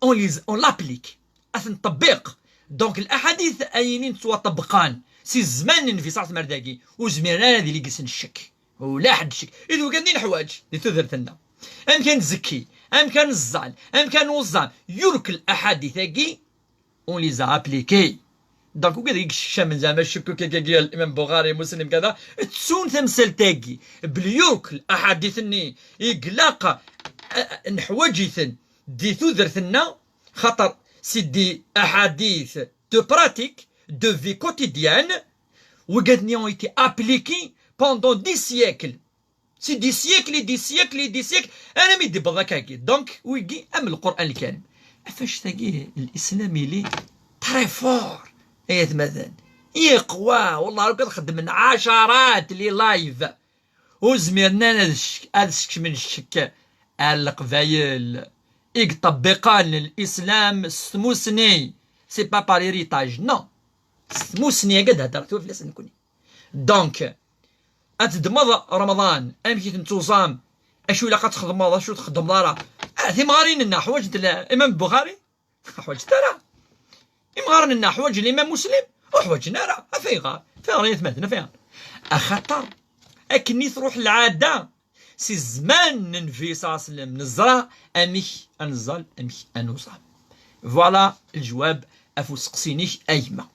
on les, on l'applique. أثن تطبيق. Donc الأحاديث أينين توا طبقان. سي الزمان النبي صلى الله عليه وسلم داكي، وزميرنا هذه اللي قسن الشك. ولا حد الشك. إذا كان دين حواج، دي تذرتنا. أم كان زكي، أم كان الزعل، أم كان وزان. يرك الأحاديث أكي، on les a appliqués. Donc وكذا يكشف من زعما الشكوك كي قال الإمام بوغاري مسلم كذا، تسون ثمسل تاكي بليوك الأحاديث ني يقلق، أ-، أ-، نحواجيثن دي تودرثنا، خاطر c'est des أحاديث de pratique, de vie quotidienne, وقد ont été appliqués pendant des siècles. C'est des siècles et des siècles et des siècles. أنا مي دي بضاك هاكي. Donc ويجي أم القرآن الكريم. أفاش تاقي الإسلام إلي très fort. أي مثلا يقوى والله لو كان خدمنا عشرات لي لايف. وزميرنا هذا الشك، هذا الشك من الشك على القبايل. يطبقان الإسلام ستموسني. C'est pas par héritage, non. ستموسني قد هدرت في لسان كوني. Donc أتدمض رمضان، أمشي تنتوزام، أشو لا قد تخدم، أشو تخدم دارا. آه، ثي مغارين لنا حوايج د الإمام البخاري، حوايج ترى. إمغارن لنا حوايج الإمام مسلم، وحوايج نرى. أفي غار، في غار يثمتنا فيها. أخطر، أكني تروح العادة. سي زمان النبي صلى الله عليه وسلم نزرع أمك أنزل أمك أنوزام. Voilà الجواب أفو سقسينيك أيما.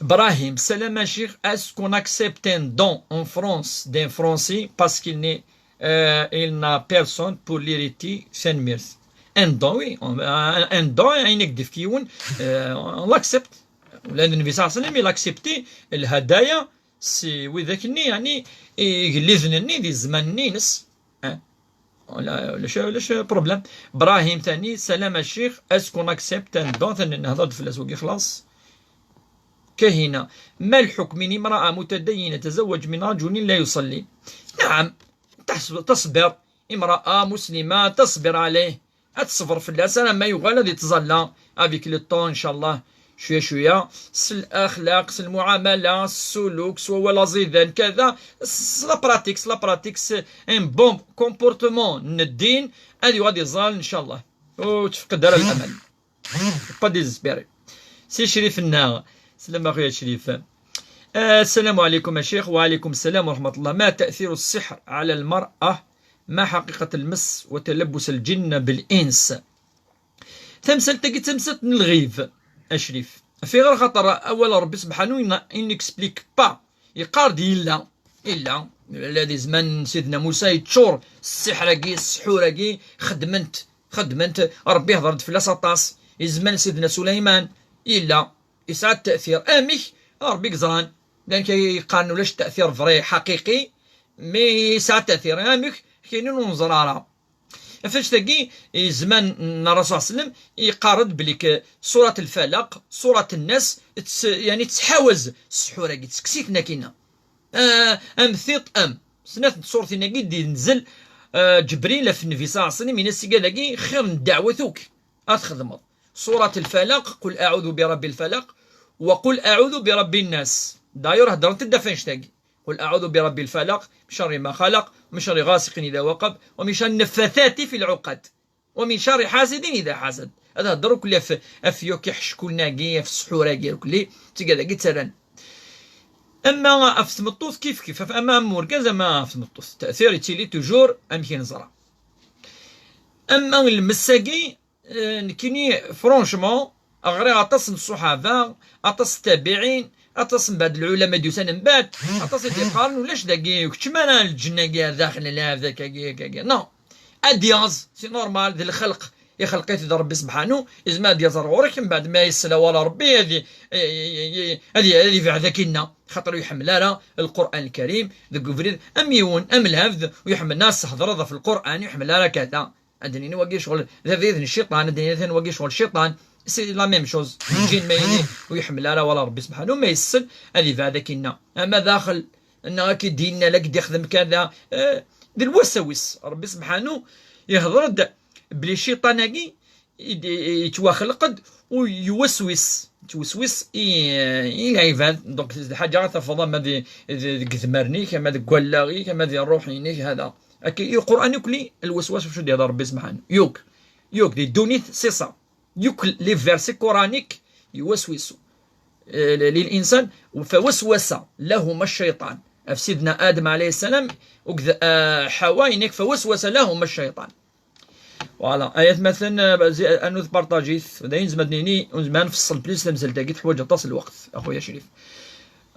Brahim, salam à Cheikh, est-ce qu'on accepte un don en France d'un Français parce qu'il n'est, euh, il n'a personne pour l'hériter, c'est une merde. Un don, oui, on, un, un don, un, euh, on l'accepte. Ula d Nnbi صلى الله عليه وسلم, il accepti lhadaya si widak-nni, yeɛni igelliden-nni di zzman-nni-ines. Eh. Ula, ulac, ulac problème. Brahim tani, salam a ccix, est-ce qu'on accepte un don? Tani nehḍer-d fell-as wagi xlaṣ. Kahina, ما الحكم إن امرأة متدينة تزوج من رجل لا يصلي؟ نعم، تحسب، تصبر، امرأة مسلمة تصبر عليه. Ad teṣber fell-as, alamma yuɣal ad ittẓalla avec le temps, ncallah, cwiya cwiya, s laxlaq, s lmuɛamala, s ssuluk, s wawal aẓidan, kada, s la pratique, s la pratique, s un bon comportement n ddin, ad yuɣal ad iẓall, ncallah. Ur tefqed ara lamal. Pas désespérer. Si Crif-nneɣ. Slam a xuya Crif. آه، السلام عليكم يا شيخ. وعليكم السلام ورحمة الله. ما تأثير السحر على المرأة؟ ما حقيقة المس وتلبس الجن بالإنس؟ Tamsalt-agi d tamsalt n lɣib, a Crif. Ɣef ayɣer? Xaṭer awal n Ṛebbi subḥanu, il n'explique pas. Yeqqar-d yella, yella. Ula di zzman n Sidna Musa yeččur s ssiḥr-agi, s ssḥur-agi, xedmen-t, xedmen-t. Ṛebbi yehder-d fell-as aṭas. Di zzman n Sidna Suleyman, yella. Yesɛa ttatir. Amek? Ṛebbi yeẓran. Llan kra yeqqaren ulac ttatir vrai, ḥaqiqi, mais yesɛa ttatir. Amek? Kinin ur neẓri ara. Ɣef annect-agi, zzman n Ṛṛasul صلى الله عليه وسلم, yeqqar-d belli k-, surat Lfalaq, surat Nnas, tt-, yeɛni tettḥawaz ssḥur-agi, tettekkes-iten akkin-a. Ah, am tiṭ, am. Snat n tṣurtin-agi d-yenzel, ah, Ǧebril ɣef Nnbi صلى الله عليه وسلم, yenna-as tigad-agi xir n ddeɛwat akk ad txedmeḍ. Surat Lfalaq, قل أعوذ برب الفلق, wa قل أعوذ برب الناس. D'ailleurs, heddrent-d ɣef annect-agi. قل أعوذ برب الفلق، من شر ما خلق، ومن شر غاسق إذا وقب، ومن شر النفاثات في العقد، ومن شر حاسد إذا حسد. Ad hedder ukli ɣef, ɣef yakk iḥeckulen-agi, ɣef ssḥur-agi, ukli, d tigad-agi ttarran. Ama ɣef tmeṭṭut kif kif, ɣef, ama am urgaz, ama ɣef tmeṭṭut. Ttatir yettili toujours amek i neẓra. Ama lmess-agi, Eh, nekkini, franchement, ɣriɣ aṭas n ṣṣuḥaba, aṭas n ttabiɛin, aṭas mbeɛd lɛulama d-yusan mbeɛd, aṭas i d-yeqqaren ulac dagi, ur keččem ara lǧenn-agi ar daxel, lɛebd akkagi, akkagi. Non. Ad yaẓ, c'est normal, d lxelq, ixelq-it-id Ṛebbi subḥanu, yezmer ad yaẓ ar ɣur-k, mbeɛd ma yesla wala Ṛebbi, ad i-, i-, i-, i-, ad i-, ad ibɛed akkinna, xaṭer ur iḥemmel ara Lqur'an Lkarim deg ubrid, am yiwen, am lɛebd, ur iḥemmel ara ad s-thedreḍ ɣef Lqur'an, ur iḥemmel ara kada. Ad d-nini wagi ccɣel d abrid n cciṭan, ad d-nini atan wagi ccɣel cciṭan. C'est la même chose. Lǧin ma yili ur iḥemmel ara wala Ṛebbi subḥanu, ma yessen ad ibɛed akkinna. Ama daxel, neɣ ad k-id-yenna, la k-d-ixdem kada, eh, d lwasawis. Ṛebbi subḥanu yehder-d belli cciṭan-agi i d-, i, yettwaxleq-d u yewweswis. Yettweswis i, i lɛibad. Donc, d lḥaǧa ara tafeḍ ama di, di, deg idmaren-ik, ama deg wallaɣ-ik, ama di ṛṛuḥ-inek, hada. Akka, i Lqur'an yakk li lweswas, acu d-ihder Ṛebbi subḥanu. Yakk, yakk, di ddunit, c'est ça. Yakk les versets coraniques, يوسوس, eh, للإنسان, فوسوس لهما الشيطان. Ɣef Sidna Adam alayhi ssalam, akked, eh, Ḥawa, yenna-k, فوسوس لهما الشيطان. Voilà, ay atmaten, eh, zi-, anud partajit, d ayen nezmer ad nini, ur nezmer ad nfeṣṣel plus tamsalt-agi, teḥwaǧ aṭas n lweqt, a xuya Crif.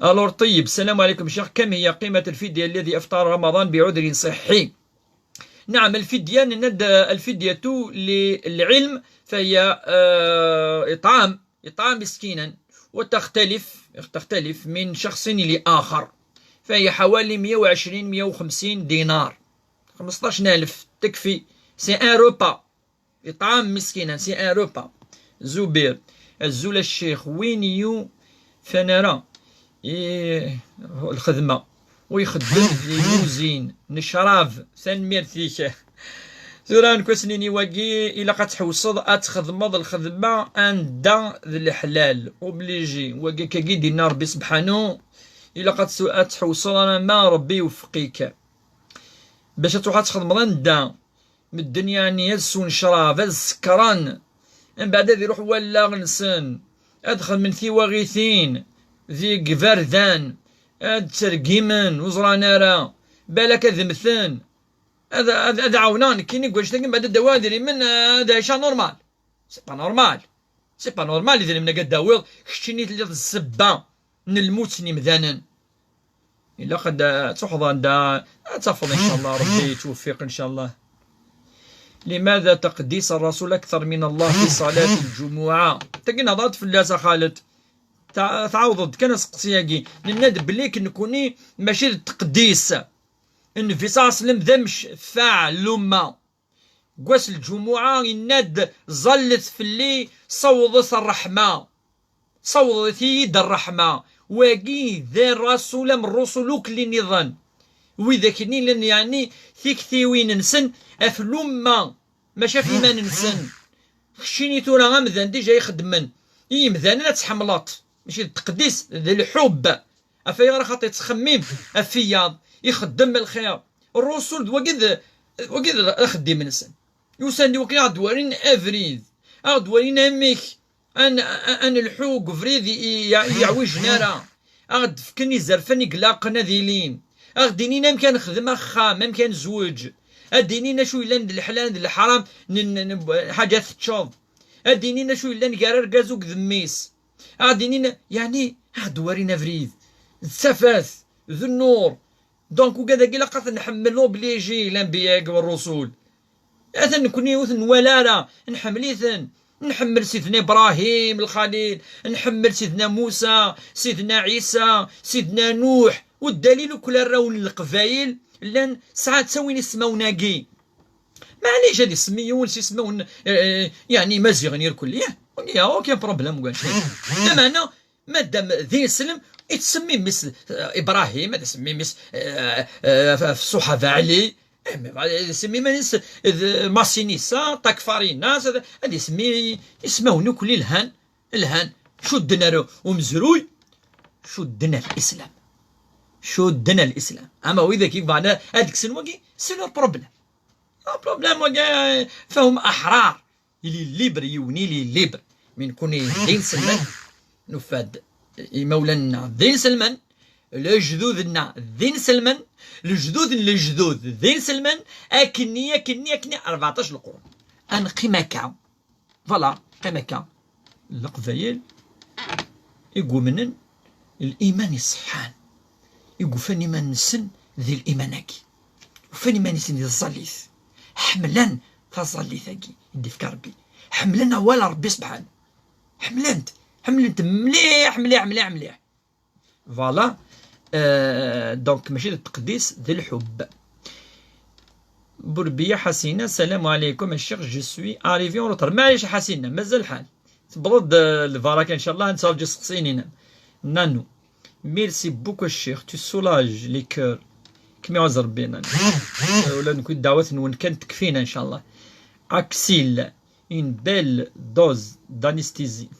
Alors, طيب, السلام عليكم شيخ, كم هي قيمة الفدية الذي أفطر رمضان بعذر صحي؟ نعم، الفدية, nenna-d, الفدية للعلم فهي, آه، إطعام، إطعام مسكينا، وتختلف، تختلف من شخص لآخر، فهي حوالي مية وعشرين، مية وخمسين دينار، خمسطاش ألف تكفي، c'est un repas. إطعام مسكينا, c'est un repas. Zubir, azul a ccix, win yufan ara i lxedma u ixeddem di l'usine n ccrab, tanemmirt-ik. Tura nekk ad s-nini wagi, ilaq ad tḥewseḍ ad txedmeḍ lxedma anda d leḥlal, obligé. Wagi akkagi d-yenna Ṛebbi subḥanu, ilaq ad s-, ad tḥewseḍ alamma Ṛebbi iwefq-ik. Bac ad truḥ ad txedmeḍ anda medden, yeɛni, ad swen ccrab, ad sekren, mbeɛd ad iruḥ wallaɣ-nsen, ad xedmen tiwaɣitin deg iberdan, ad ttergimen, ur ẓran ara, balak ad mmten, ad, ad, ad ɛawneɣ nekkini deg wannect-agi, mbeɛd ad d-awiɣ idrimen, ad ɛiceɣ normal. C'est pas normal. C'est pas normal, idrimen-agi ad d-tawiḍ, keččini telliḍ d ssebba n lmut n yimdanen. Ilaq ad, ad truḥeḍ anda ad tafeḍ, ncallah, Ṛebbi yettweffiq, ncallah. لماذا تقديس الرسول أكثر من الله في صلاة الجمعة؟ Tagi nehḍer-d fell-as, a Xaled. Tɛawdeḍ-d kan aseqsi-agi. Nenna-d belli k-, nekkuni mačči d taqdis. Nnbi ṣalla Llahu ɛalayhi wa sallam d amecfaɛ n lumma. Deg wass n lǧumuɛa, yenna-d: "Ẓallet fell-i, sawḍet ṛṛeḥma. Sawḍet-iyi-d ṛṛeḥma." Wagi d rasul am ṛṛusul ukli nniḍen. Widak-nni llan, yeɛni, tiktiwin-nsen ɣef lumma, maca ɣef iman-nsen. Keččini tura amdan dija ixeddmen i yimdanen ad tḥemmleḍ, mačči d taqdis, d lḥubb. Ɣef ayɣer? Axaṭer yettxemmim ɣef wiyaḍ, ixeddem lxir. Ṛṛusul d wagi d, wagi d axeddim-nsen. Usan-d i wakken ad ɣ-d-walin abrid, ad ɣ-d-walin amek ad n-, ad nelḥu deg ubrid i, i, i yeɛwijen ara, ad ɣ-d-fken izerfan i ilaqen ad ilin, ad ɣ-d-inin amek ad nexdem axxam, amek ad nezweǧ, ad d-inin acu yellan d leḥlal d leḥram n, n, n, ḥaǧa teččeḍ, ad d-inin acu yellan gar argaz akked mmi-s, ad ɣ-d-inin, yeɛni, ad ɣ-d-walin abrid d tafat d nnur. Donc, ugad-agi ilaq ad t-nḥemmel obligé, lanbiya-agi, ṛṛusul. Atan nekkni ur ten-nwala ara, nḥemmel-iten. Nḥemmel Sidna Ibrahim Lxalil, nḥemmel Sidna Musa, Sidna Ɛisa, Sidna Nuḥ. Ur ddalil akk arraw n Leqbayel llan sɛa ttawin ismawen-agi. Maɛlic, ad isemmi yiwen s ismawen, eh, eh, yeɛni Imaziɣen irkelli, ya, ya, aucun problème, quoi. Lameɛna, madam d ineslem, ittsemmi mmi-s, eh, Ibrahim, ad isemmi mmi-s, eh, eh, f-, f-, Ṣuḥaba Ɛli, eh, mais ad isemmi iman-is d Masinisa, Takfarinas, ad, ad isemmi ismawen akk lhan, lhan, cudden ar umezruy, cudden ar Islam. Cudden ar Islam. Ama widak i yebɣan ad kksen wagi, c'est leur problème. Le problème wagi, fahum aḥrar. Ili libre, yiwen ili libre. Mi nekkuni d inselmen, nufa-d imawlan-nneɣ d inselmen, lejdud-nneɣ d inselmen, lejdud n lejdud d inselmen, akkenni, akkenni, akkenni, rbeɛṭac leqrun. Ad neqqim akka. Voilà, qqim akka. Leqbayel i yumnen liman iṣeḥḥan, i yufan iman-nsen di liman-agi, ufan iman-nsen di tẓallit, ḥemmlen taẓallit-agi i d-ifka Rebbi, ḥemmlen awal n Rebbi sebḥan, ḥemmlen-t, ḥemmlen-t mliḥ, mliḥ, mliḥ, mliḥ. Voilà. Euh, donc, mačči d taqdis, d lḥubb. Burbiya Ḥasina, salam ɛalaykum a ccix, je suis arrivé en retard. Maɛlic a Ḥasina, mazal lḥal. Tewweḍ-d, euh, lbaraka, ncallah, ad nettṛaǧu isteqsiyen-inem. Nanu. Merci beaucoup a ccix, tu soulages les cœurs. Kem iɛuzz Rebbi, Nanu. Ula d nekkni ddeɛwat-nwen kan tekfina, ncallah. Aksil. Une belle dose d'anesthésie.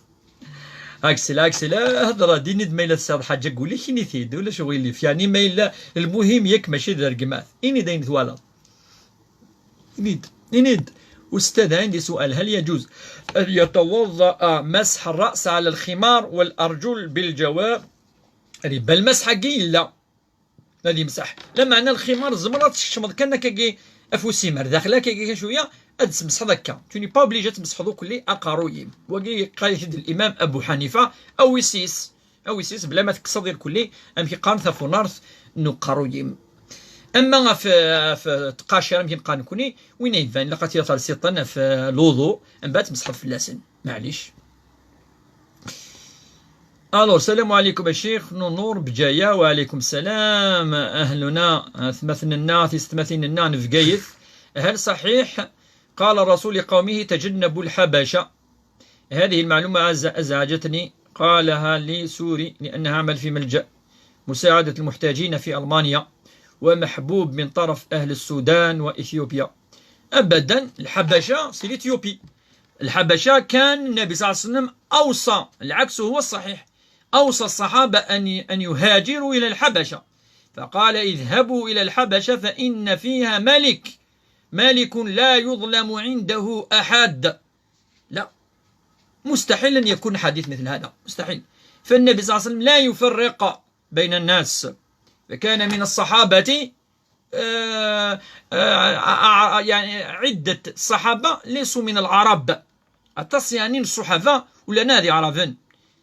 Aksel, aksel, hḍer-d, ini-d ma yella tesɛiḍ ḥaǧa deg wul-ik, ini-t-id, ulac uɣilif. Yeɛni ma yella lmuhim yak mačči d rregmat. Ini-d ayen twalaḍ. Ini-d, ini-d. أستاذ، عندي سؤال، هل يجوز أن يتوضأ مسح الرأس على الخمار والأرجل بالجواب؟ Riba lmasḥ-agi yella. Ad imseḥ. Lameɛna lximar tzemreḍ ad tkecmeḍ kan akkagi afus-im ar daxel, akkagi kan cwiya, ad tmesḥeḍ akka. Tu n'es pas obligé ad tmesḥeḍ ukelli aqerruy-im. Wagi yeqqar-it-id l'imam Abu Ḥanifa, awi-s, awi-s, bla ma tekkseḍ irkelli, amek i qqaren, tafunart n uqerruy-im. Ama ɣef, ɣef tqacir, amek i neqqar nekkni, win ay iban, ilaq ad t-yaf ar siṭen ɣef lwuḍu, mbeɛd tmesḥeḍ fell-asen. Maɛlic. Alors, salam ɛalaykum a ccix, Nunur Bǧaya, wa ɛalaykum salam, ahluna, atmaten-nneɣ, tisetmatin-nneɣ n Bgayet. هل صحيح قال الرسول لقومه تجنبوا الحبشة؟ هذه المعلومة أز-، أزعجتني، قالها لي سوري لأنه عمل في ملجأ مساعدة المحتاجين في ألمانيا، ومحبوب من طرف أهل السودان وإثيوبيا. أبدا، الحبشة c'est l'Éthiopie. الحبشة كان النبي صلى الله عليه وسلم أوصى، العكس هو الصحيح، أوصى الصحابة أن، أن يهاجروا إلى الحبشة، فقال: "اذهبوا إلى الحبشة فإن فيها ملك، ملك لا يظلم عنده أحد". لا، مستحيل أن يكون حديث مثل هذا، مستحيل. فالنبي صلى الله عليه وسلم لا يفرق بين الناس، فكان من الصحابة آه، آه، آه، يعني عدة صحابة ليسوا من العرب. Aṭas yeɛni n ṣṣuḥaba ur llan ara d iɛraben.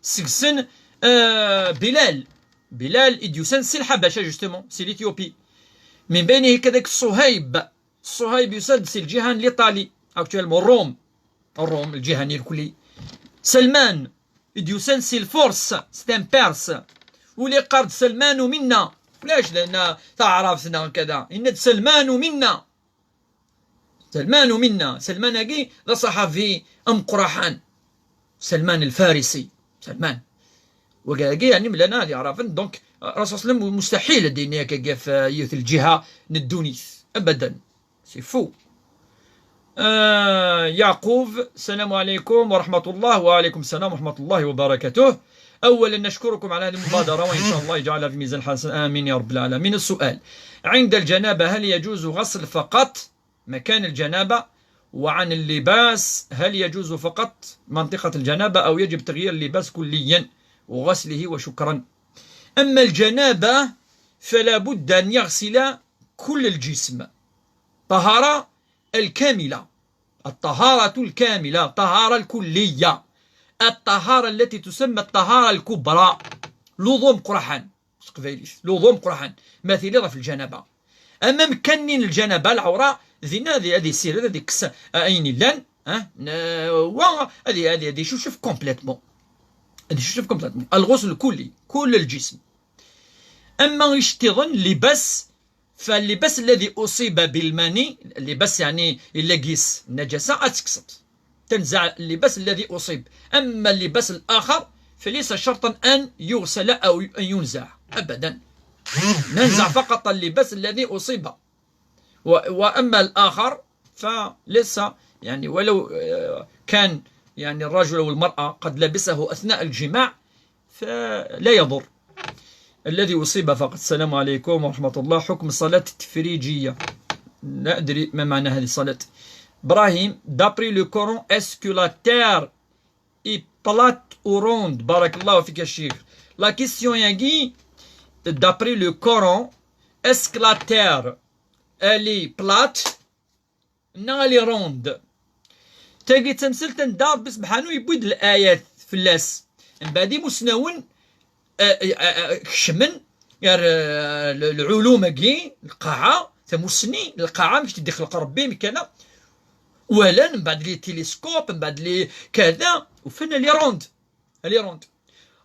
Seg-sen, euh, Bilal. Bilal i d-yusan si Lḥabaca, justement, si l'Éthiopie. Min baynihi kadalik Ṣuhayb. Ṣuhayb yusa-d si lǧiha n l'Italie, actuellement Rome. Rome, lǧiha-nni irkelli. Salman, d-yusan si lfurs, c'est un perse. Ula yeqqar-d Salmanu minna. Ulac lana taɛrabt neɣ kada. Yenna-d Salmanu minna. Salmanu minna. Salman-agi d aṣaḥabi ameqqraḥan. Salman lfarisi. Salman. Wagi, yani, mlana ad yeɛrafen. Donc, Rasul sallam mustahil ad d-yini akka ɣef yiwet lǧiha n ddunit. Abadan. C'est faux. آه، يعقوب، السلام عليكم ورحمة الله. وعليكم السلام ورحمة الله وبركاته. أولا نشكركم على هذه المبادرة، وإن شاء الله يجعلها في ميزان حسن، آمين يا رب العالمين. السؤال: عند الجنابة هل يجوز غسل فقط مكان الجنابة؟ وعن اللباس، هل يجوز فقط منطقة الجنابة أو يجب تغيير اللباس كليا وغسله وشكرا؟ أما الجنابة فلا بد أن يغسل كل الجسم طهارة الكاملة، الطهارة الكاملة، الطهارة الكلية، الطهارة التي تسمى الطهارة الكبرى. L'wuḍu ameqqraḥan s teqbaylit, l'wuḍu ameqqraḥan, ma tiliḍ ɣef lǧanaba. Ama amkan-nni n lǧanaba, lɛewra, dinna ad, ad yessired, ad yekkes, ah, ayen yellan, ah, n-, wa, ad, ad, ad icucef complètement. Ad icucef complètement. الغسل الكلي, كل الجسم. Ama iceṭṭiḍen, libas, فاللباس الذي أصيب بالمني, libas, يعني, illa deg-s najasa, ad tekkseḍ. تنزع اللباس الذي أصيب. أما اللباس الآخر فليس شرطا أن يغسل أو أن ينزع أبدا. ننزع فقط اللباس الذي أصيب. و-، وأما الآخر فليس، يعني، ولو، آه، كان، يعني، الرجل أو المرأة قد لبسه أثناء الجماع فلا يضر. الذي أصيب فقط. السلام عليكم ورحمة الله. حكم الصلاة التفريجية، لا أدري ما معنى هذه الصلاة. إبراهيم: d'après le Coran, est-ce que la terre est plate ou ronde? بارك الله فيك يا شيخ. La question ياكي: d'après le Coran, est-ce que la terre, elle est plate neɣ elle est ronde? Tagi d tamsalt anda Rebbi sebḥanu yewwi-d l-ayat fell-as. Mbeɛd imusnawen, eh, eh, eh, kecmen ar, eh, l-, lɛulum-agi, lqaɛa, tamussni, lqaɛa, amek i d-ixleq Rebbi, amek kana. Walan, mbeɛd les télescopes, mbeɛd les kada, ufan elle est ronde. Elle est ronde.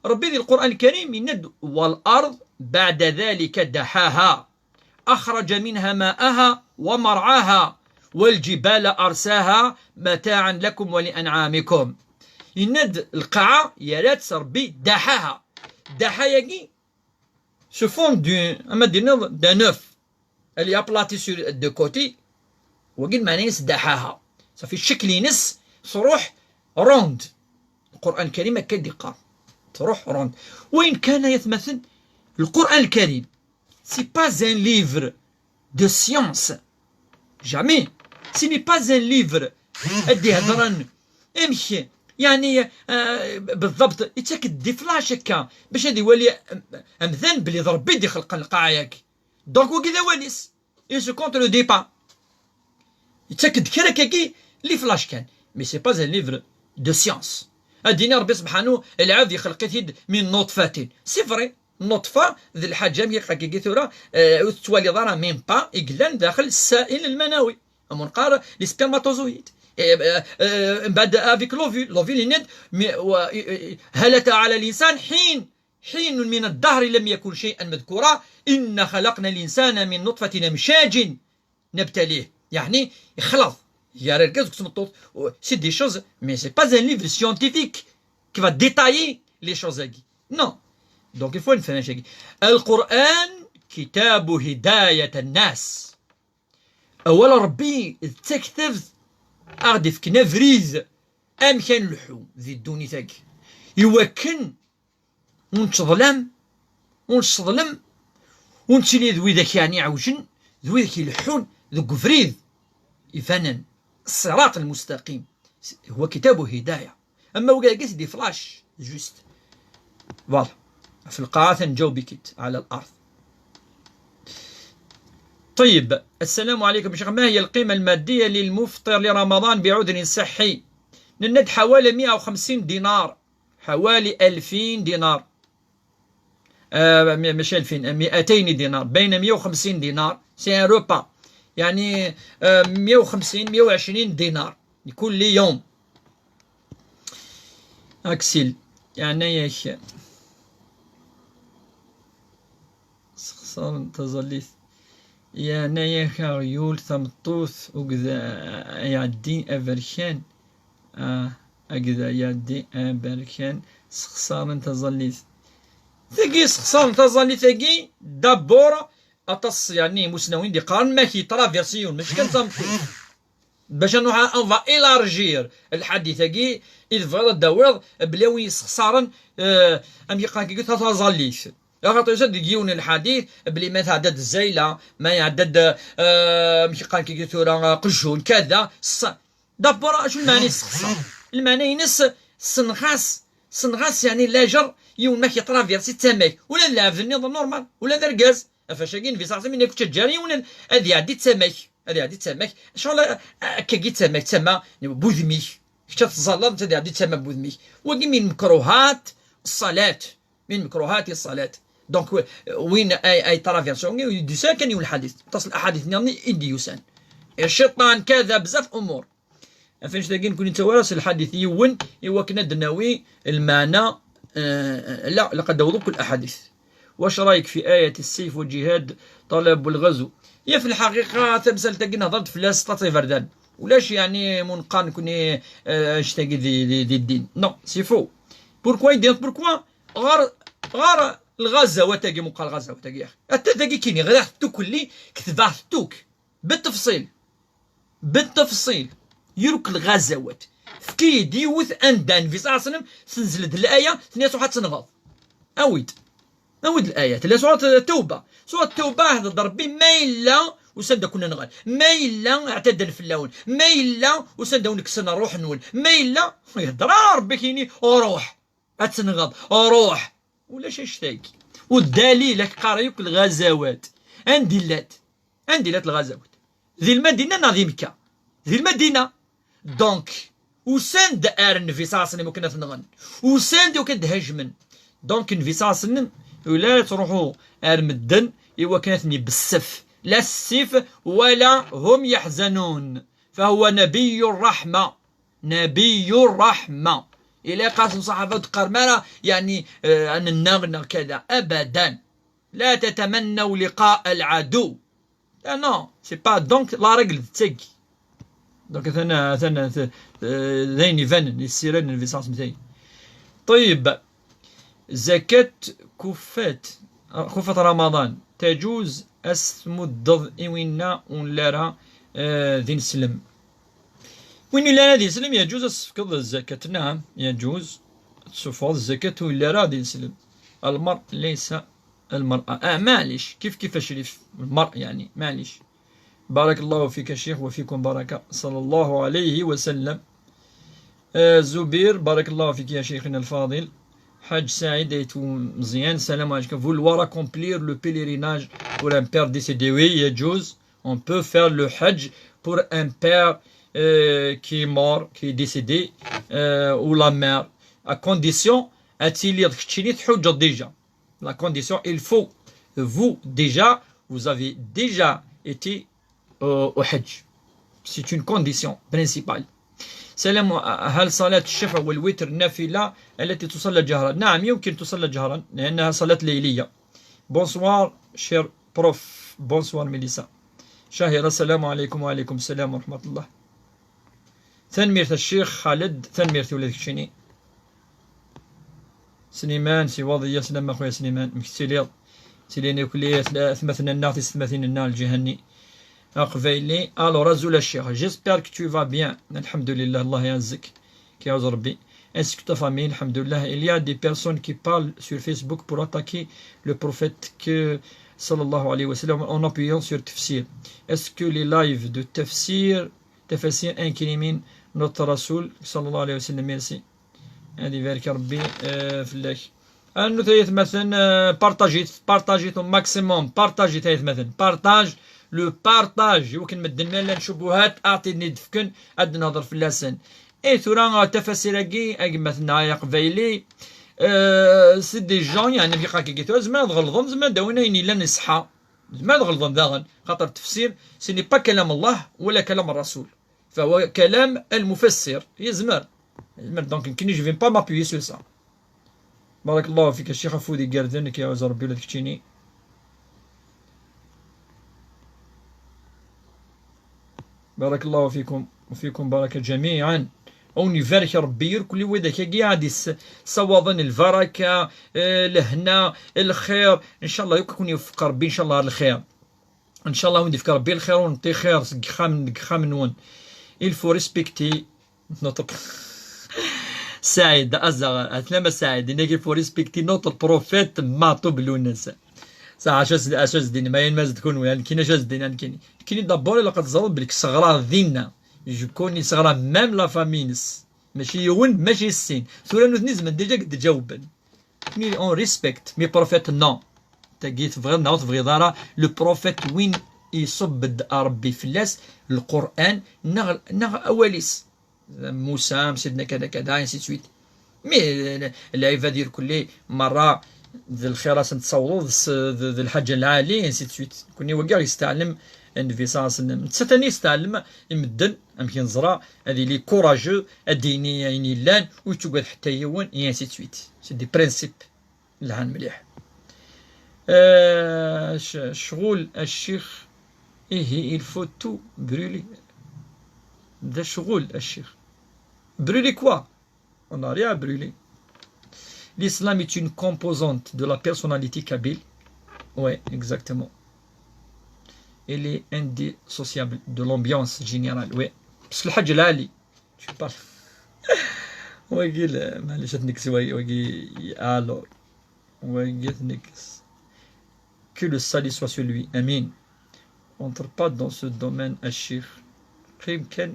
Rebbi di Lqur'an Lkarim yenna-d: والأرض بعد ذلك دحاها أخرج منها ماءها ومرعاها والجبال أرساها متاعا لكم ولأنعامكم. Yenna-d lqaɛa, yerra-tt Rebbi دحاها. Ddaḥa-yagi, se fond du, ama d-tiniḍ, d'un œuf. Elle est aplatisse sur deux côtés. Wagi lmeɛna-ines ddaḥaha. Safi ccekl-ines truḥ ronde. Lqur'an Lkarim akka i d-iqqar. Truḥ ronde. Wayen kan, ay atmaten, Lqur'an Lkarim, c'est pas un livre de science. Jamais. Ce n'est pas un livre ad d-ihedren amek, yani, eh, بالضبط, yettak-d des flashs akka bac ad iwali am-, amdan belli d Rebbi i d-ixelqen lqaɛa-yagi. Donc, wagi d awal-is. Il se contredit pas. Yettak-d kra akkagi, les flashs kan. Mais c'est pas un livre de science. Ad d-yini Rebbi sebḥanu, lɛebd ixleq-it-id من نطفة. C'est vrai. Nnuṭfa d lḥaǧa, mi yeqqar-agi tura, eh, ur tettwaliḍ ara, même pas, i yellan daxel ssa'il lmanawi. Am neqqar les spermatozoïdes. Eh, eh, eh, mbeɛd avec l'ovule, l'ovule yenna-d, mi-, wa-, eh, eh, هل أتى على الإنسان حين، حين من الدهر لم يكن شيئا مذكورا، إنا خلقنا الإنسان من نطفة أمشاج نبتليه. يعني يخلط، يرى الكاز كتمطوط. C'est des choses, mais c'est pas un livre scientifique qui va détailler les choses. Non. Donc il faut une fin. القرآن كتاب هداية الناس. Awal Rebbi d taktabt aɣ-d-ifken abrid amek ad nleḥḥu di ddunit-agi, iwakken ur nettḍlam, ur nesseḍlem, ur nettili d widak, yeɛni, iɛewjen, d widak ileḥḥun deg ubrid ibanen, الصراط المستقيم. هو كتاب هداية. Ama wagi, c'est des flashs, juste. Voilà. في القاعة نجاوبك على الأرض. طيب، السلام عليكم شيخ، ما هي القيمة المادية للمفطر لرمضان بعذر صحي؟ Nenna-d حوالي مية وخمسين دينار. حوالي ألفين دينار. آه، م-، ماشي ألفين، مائتين دينار، بين مية وخمسين دينار، c'est un repas. يعني، آه، مية وخمسين، مية وعشرين دينار لكل يوم. أكسل. Yeɛna-yak sexṣaren taẓallit. Yeɛna-yak aɣyul tameṭṭut ugd iɛeddi aberkan. Ah, agd iɛeddi aberkan sexṣaren taẓallit. Tagi sexṣaren taẓallit-agi, d'abord, aṭas, yeɛni, imusnawen d-iqqaren ma k-yetraversi yiwen, mačči kan d tameṭṭut. Bac ad nruḥ, on va élargir lḥadit-agi i tebɣiḍ ad d-tawiḍ, belli a win yessexṣaren, eh, amek i qqaren-agi, ta-, taẓallit. Axaṭer yusa-d deg yiwen n lḥadit, belli ma tɛedda-d zzayla, ma iɛedda-d, eh, amek i qqaren-agi tura, eh, qjun, kada, s-, d'abord, acu lmeɛna yessexṣar? Lmeɛna-ines, senɣ-as, senɣ-as, yeɛni, lajer, yiwen ma k-yetraversi d tama-k. Ula d lɛebd-nniḍen normal, ula d argaz. Ɣef wacu-agi, Nnbi ṣalla Llahu ɛalayhi wa sallam yenna-k ur ttaǧǧa ara yiwen ad, ad iɛeddi d tama-k, ad iɛeddi d tama-k. Acuɣer a-, a-, akkagi d tama-k, d tama n wudem-ik. Kečč ad teẓẓalleḍ, netta ad iɛeddi d tama n wudem-ik. Wagi min mekruhat ṣṣalat. Min mekruhat ṣṣalat. Donc, w-, win ay, ay traversion, yusa kan yiwen lḥadit. Aṭas n lḥadit nniḍen i d-yusan. Cciṭan, kada, bzaf umur. Ɣef annect-agi, nekkni nettawi ara s lḥadit yiwen, i wakken ad d-nawi lmeɛna, eh, la, laqad d-awḍu kul aḥadit. Wac rayek fi ayat ssif wa jihad talab wa lɣazu? Yaf lḥaqiqa, tamsalt-agi nehḍer-d fell-as ṭaṭa iberdan. Ulac, yeɛni, mu neqqar nekkni, eh, annect-agi di, di, di ddin. Non, c'est faux. Pourquoi i d-yenṭ, pourquoi? Ɣer, ɣer lɣazawat-agi, mu neqqar lɣazawat-agi, atta dagi kini, ɣriɣ-t tukkelli, ketbeɣ-t tukk. Bitefṣil. Bitefṣil. Yuruk lɣazawat. Efk-iyi-d yiwet anda Nnbi ṣalla Llahu ɛalayhi wa sallam tenzel-d laya, tenna-yas ruḥ ad tenɣeḍ. Awi-d. Awi-d laya. Tella surat Tawba. Surat Tawba, ihder-d Rebbi ma yella usan-d ad ken-nɣen. Ma yella ɛtaddan fell-awen. Ma yella usan-d ad wen-kksen ṛṛuḥ-nwen. Ma yella, ihder ara Rebbi kini, ruḥ. Ad tenɣeḍ. Ruḥ. Ulac annect-agi. U ddalil, ad k-qqareɣ yakk lɣazawat. Anda i llant? Anda i llant lɣazawat? Di Lmadina neɣ di Mekka? Di Lmadina. Donc, usan-d ar Nnbi ṣalla Llahu ɛalayhi wa sallam iwakken ad t-nɣen. Usan-d iwakken ad d-hajmen. Donc, Nnbi ṣalla Llahu ɛalayhi wa sallam, ula yettruḥu ar medden iwakken ad ten-ibessef. La ssif, wala hum yeḥzanun. Fahuwa nabiyyu rraḥma. Nabiyyu rraḥma. Ilaq-asen ṣṣaḥaba ur d-qqarem ara, yeɛni, eh, ad nennaɣ neɣ kada. Abadan. La tatamannaw liqa al-adu. Ah non, c'est pas, donc, la règle d tagi. Donc, atan, atan, eh, d ayen ibanen, yessiraren Nnbi ṣalla Llahu ɛalayhi wa sallam. Ṭeyyeb. Zakat kufat, kufat Ramaḍan, taǧuz ad s-tmuddeḍ i winna ur nelli ara, eh, d ineslem. Win ur nelli ara d ineslem, yaǧuz ad s-tefkeḍ zakat, naɛam, yaǧuz ad tessufɣeḍ zakat ur nelli ara d ineslem. المرء ليس المرأة. Ah, maɛlic, kif kif a Crif, المرء, yeɛni, maɛlic. بارك الله فيك يا شيخ وفيكم بركة صلى الله عليه وسلم. Euh, Zoubir, بارك الله فيك يا شيخنا الفاضل. Hajj Saïd et tout, Mzian, salam alaikum. Vouloir accomplir le pèlerinage pour un père décédé. Oui, يجوز. On peut faire le Hajj pour un père, euh, qui est mort, qui est décédé, euh, ou la mère, à condition ad tiliḍ keččini tḥuǧǧeḍ déjà. La condition, il faut, vous, déjà, vous avez déjà été, euh, au Hajj. C'est une condition principale. سلام، هل صلاة الشفع والوتر نافلة التي تصلى جهرا؟ نعم، يمكن تصلى جهرا لأنها صلاة ليلية. Bonsoir, cher prof. Bonsoir, Mélissa. Chahira, السلام عليكم. وعليكم السلام ورحمة الله. Tanemmirt a Ccix Xaled, tanemmirt ula d keččini. Sliman, si Waḍiya, slama a xuya Sliman, amek tettiliḍ? Ttilin akk atmaten-nneɣ, tisetmatin-nneɣ, lǧiha-nni. Aqbayli, alors, azul a Ccix, j'espère que tu vas bien. Alḥemdulillah, Allah iɛezzek, ad k-iɛuzz Rebbi. Ainsi que ta famille, alḥemdulillah. Il y a des personnes qui parlent sur Facebook pour attaquer le prophète que, صلى الله عليه وسلم, en appuyant sur tafsir. Est-ce que les lives de tafsir تفاسير إنكريمين notre رسول صلى الله عليه وسلم. Merci. Ad ibarek Rebbi, eh, fell-ak. Rnut ay atmaten, eh, partager-it, partager-it au maximum, partager-it ay atmaten, partage, le partage, i wakken medden ma llan cubuhat, ad ten-id-fken, ad nehder fell-asen. Et tura, eh, tafasir-agi, a gma-tneɣ ay aqbayli, eh, c'est des gens, yeɛni, amek i qqaren akka, tura, zemren ad ɣelḍen, zemren ad d-awin ayen yellan iṣeḥḥa. Zemren ad ɣelḍen daɣen, xaṭer tefsir, ce n'est pas كلام الله ولا كلام الرسول. فهو كلام المفسر. Yezmer. Yezmer. Donc, nekkini, je vais pas m'appuyer sur ça. Barakallahu fik a ccix, afud igerrzen, ad k-iɛuz Rebbi ula d keččini. Barakallahu fikum, wa fikum baraka jamiɛan. Ad wen-ibarek Rebbi irkelli widak-agi ad issawaḍen lbaraka, eh, lehna, lxir. Ncallah yakk ad ken-iwefeq Rebbi, ncallah, ar lxir. Ncallah ad wen-d-ifk Rebbi lxir, ur neṭṭi xir seg yexxamen, deg yexxamen-nwen. Il faut respecter notre Saɛid, azaɣ, atlama Saɛid, inna-k: il faut respecter notre prophète Maɛṭub Lwennas. Sa, acu as-, acu as-d-inin, ma ayen ma as-d kunwi, a nekkini acu as-d-inin, a nekkini. Nekkini d'abord ilaq ad teẓreḍ belli seɣraɣ dinna. Je connais, seɣraɣ même la famille-ines. Mačči yiwen, mačči sin. Tura nutni zemren déjà ad d-ǧawben. Nekkini on respecte, mais prophète non. Tagi tebɣiḍ neɣ ur tebɣiḍ ara, le prophète win iṣubb-d Rebbi fell-as, Lqur'an, neɣ, neɣ awal-is. Musa, am Sidna kada kada, ainsi de suite. Mais, euh, lɛibad irkelli, merra d lxir ad sen-tessawḍeḍ, s, d, d lḥaǧa lɛali, ainsi de suite. Nekkni wagi ɣ-yesteɛlem Nnbi ṣalla Llahu ɛalayhi wa sallam. Netta tani yesteɛlem i medden, amek i neẓra, ad yili courageux, ad d-yini ayen yellan, ur yettugad ḥetta yiwen, et ainsi de suite. C'est des principes. Lhan mliḥ. Euh, c-, ccɣel a ccix, ihi, il faut tout brûler. D ccɣel a ccix. Brûler quoi? On n'a rien à brûler. L'islam est une composante de la personnalité kabyle. Ouais, exactement. Il est indissociable de l'ambiance générale. Ouais. Parce que le hajj al-ali, tu parles. Wagi, la, معليش, ad nekkes wagi, wagi, alors. Wagi ad nekkes. Que le salut soit sur lui. Amin. Entre pas dans ce domaine, a ccix. Qim kan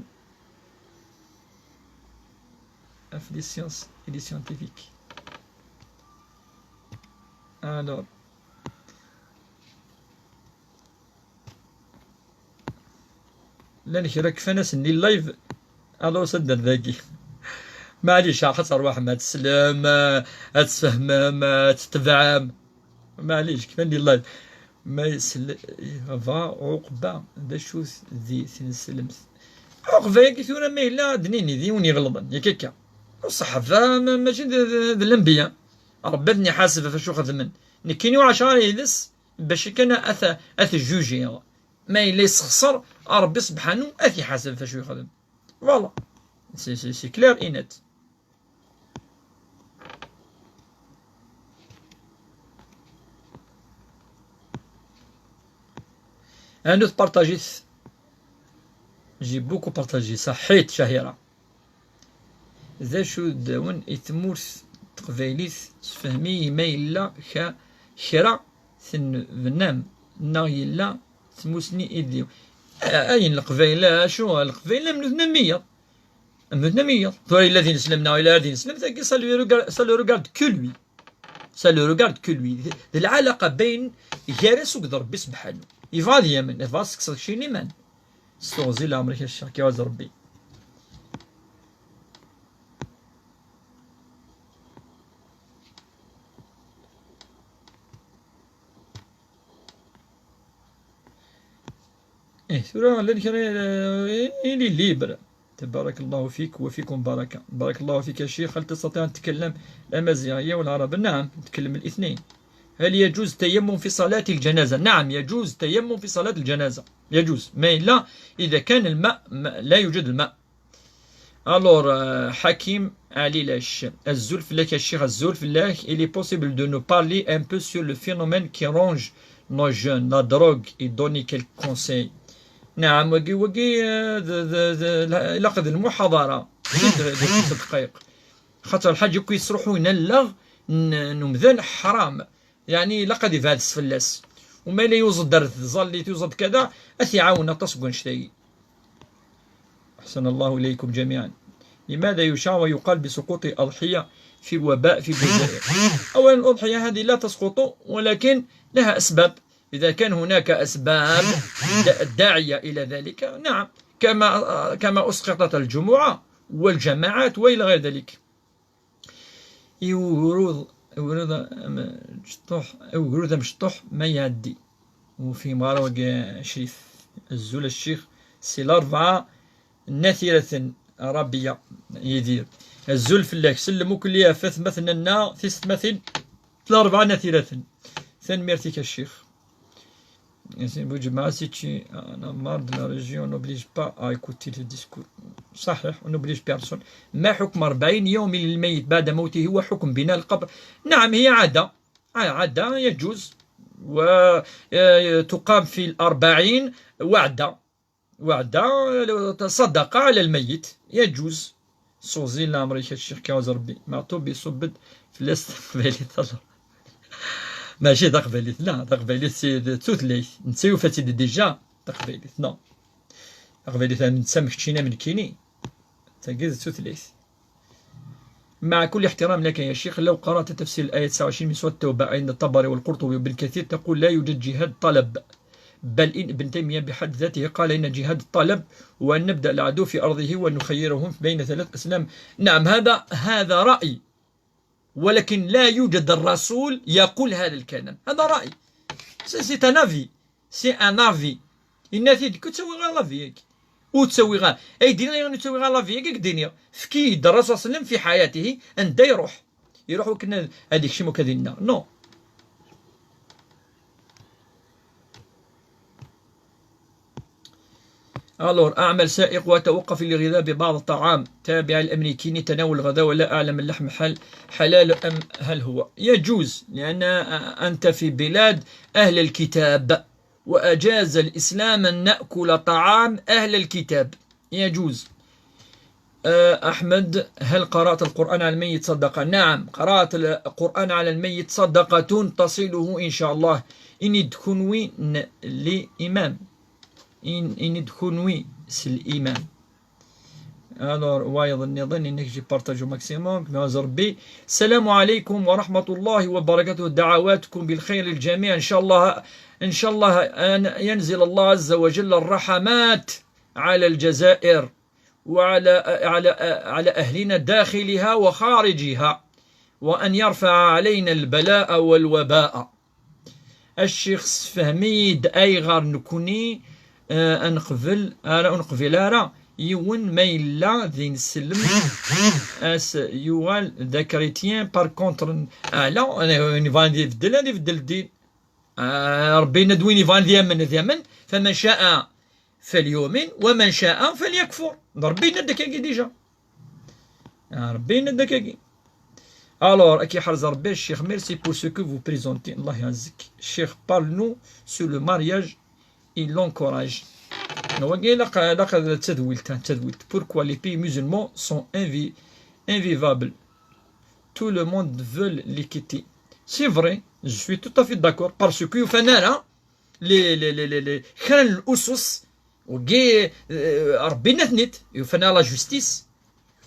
ɣef les sciences et les scientifiques. Alors, llan kra kfan-asen i live, alors s-, ad d-, dagi. Maɛlic, ad terwaḥem, ad teslem, ad tfehmem, ad tetebɛem. Maɛlic, kfan i live. Ma yesl-, yebɣa Ɛuqba, d acu-t di tneslemt? Ɛuqba-agi tura ma yella ad d-nini d yiwen iɣelḍen, yak akka. Ṣṣeḥba ma-, mačči d, d, d lenbiya. Ṛebbi ad ten-iḥaseb ɣef acu xedmen. Nekkini ur ɛaceɣ ara yid-s, bac kan ad t-, ad t-jujiɣ. Ma yella yessexṣer, Ṛebbi sebḥanu ad t-iḥaseb ɣef acu yexdem. Voilà. C'est, c'est, c'est clair et net. Anut partager. J'ai beaucoup partagé. Saḥit, Cahira. D acu d-awen i tmurt n teqbaylit, sfehmi-yi ma yella ka-, kra tennebnam, neɣ yella tmusni i d-, a-, ayen leqbayel, acu leqbayel am nutni am wiyaḍ. Am nutni am wiyaḍ. Tura yella d ineslem neɣ yella ar d ineslem, tagi, ça le regarde, ça le regarde que lui. Ça le regarde que lui. D, d lɛalaqa bayen gar-as akked Ṛebbi sebḥanu. Yebɣa ad yamen, yebɣa ad s-tekkseḍ kečči liman. S teɣzi leɛmer-ik a ccix, k-iɛuz Ṛebbi. Eh, tura llan kra, eh, il est libre. تبارك الله فيك وفيكم بركة. بارك الله فيك يا شيخ. هل تستطيع أن تتكلم الأمازيغية والعربية؟ نعم، أتكلم الاثنين. هل يجوز التيمم في صلاة الجنازة؟ نعم، يجوز التيمم في صلاة الجنازة. يجوز. Mais là، إذا كان الماء، ما، لا يوجد الماء. Alors, euh, Hakim Ali Lash. Azul fell-ak a ccix, azul fell-ak. Il est possible de nous parler un peu sur le phénomène qui ronge nos jeunes, la drogue, et donner quelques conseils. Naɛam, wagi, wagi, euh, d, d, d, la-, ilaq d lmuḥaḍara. D, d, d, d dqayeq. Xaṭer lḥaǧa akk yesruḥuyen allaɣ n, n umdan ḥram. Yeɛni, ilaq ad ibɛed s fell-as. Uma yella yuẓ-d ar tẓallit, yuẓ-d kada, ad t-iɛawen aṭas deg wanect-agi. أحسن الله إليكم جميعا. لماذا يشاع ويقال بسقوط الأضحية في الوباء في الجزائر؟ أولا، الأضحية هذه لا تسقط، ولكن لها أسباب. إذا كان هناك أسباب د-، داعية إلى ذلك، نعم، كما، كما أسقطت الجمعة والجماعات وإلى غير ذلك. I ugrud, ugrud amecṭuḥ, ugrud amecṭuḥ ma iɛeddi. Ur fhimeɣ ara wagi, a Crif. Azul a ccix, si Larebɛa n At Iraten, Rabia Yidir. Azul fell-ak, sellem akk-, i atmaten-nneɣ, tisetmatin, larebɛa n atiraten. Tanemmirt-ik a ccix. Yasin Buǧemɛa, si tči, أنا مار de la religion, on n'oblige pas à écouter le discours. صحيح, on n'oblige personne. ما حكم أربعين يوم للميت بعد موته وحكم بناء القبر؟ نعم, هي عادة. عادة يجوز. وتقام في الأربعين وعدة. وعدة، صدقة على الميت، يجوز. Suzy, lamer-ik a ccix, kaɛuz Rebbi. Meɛtub iṣubb-d fell-as taqbaylit. ماشي taqbaylit, la, taqbaylit c'est d tutlayt. Netta yufa-tt-id déjà, taqbaylit, non. Taqbaylit am netta, am keččini, am nekkini. Tagi d tutlayt. مع كل احترام لك يا شيخ، لو قرأت تفسير الآية تسعة وعشرين من سورة التوبة عند الطبري والقرطبي وابن كثير تقول لا يوجد جهاد طلب، بل إن ابن تيمية بحد ذاته قال إن جهاد الطلب وأن نبدأ العدو في أرضه ونخيرهم بين ثلاث أسلام. نعم، هذا، هذا رأي، ولكن لا يوجد الرسول يقول هذا الكلام. هذا رأي. C'est, c'est un avis. C'est un avis. Yenna-t-id, ur ttawiɣ ara l'avis-agi. Ur ttawiɣ ara. Ay d-iniɣ, ur ttawiɣ ara l'avis-agi, ad k-d-iniɣ. Efk-iyi-d Rasul صلى الله عليه وسلم في حياته, anda iruḥ. Iruḥ wakken ad, ad ikcem akka dinna. Non. Alors, أعمل سائق وأتوقف للغذاء ببعض الطعام تابع الأمريكي، نتناول الغذاء ولا أعلم اللحم حل-، حلال أم هل هو؟ يجوز، لأن أنت في بلاد أهل الكتاب، وأجاز الإسلام أن نأكل طعام أهل الكتاب. يجوز. آه، أحمد، هل قراءة القرآن على الميت صدقة؟ نعم، قراءة القرآن على الميت صدقة تصله إن شاء الله. Ini-d kunwi n l'imam. In-, ini-d kunwi s l'imam. Alors, wayeḍ nniḍen, inek j'ai partagé au maximum, كما يرضي ربي. السلام عليكم ورحمة الله وبركاته، دعواتكم بالخير للجميع. إن شاء الله، إن شاء الله أن ينزل الله عز وجل الرحمات على الجزائر وعلى، على، على أهلنا داخلها وخارجها، وأن يرفع علينا البلاء والوباء. الشيخ سفهمي-d ayɣer nekkni, eh, ad neqbel ara, ur neqbil ara yiwen ma yella d ineslem, as yuɣal d akrityen, par contre, ala, win yebɣan ad ibeddel, ad ibeddel ddin. Ah, Rebbi yenna-d win yebɣan ad yamen, ad yamen, فمن شاء فليؤمن ومن شاء فليكفر. D Rebbi yenna-d akkagi déjà. Ah, Rebbi yenna-d akkagi. Alors, ad k-iḥrez Rebbi, Cheikh, merci pour ce que vous présentez. Allah iɛezzek. Cheikh, parle-nous sur le mariage et l'encourage. Wagi ilaq, ilaq ad tadwilt, tadwilt. Pourquoi les pays musulmans sont invi-, invivables? Tout le monde veut les quitter. C'est vrai, je suis tout à fait d'accord, parce que ufan ara les, les, les, les, les, kra n l'usus, wagi, euh, Rebbi yenna-ten-id, ufan ara la justice,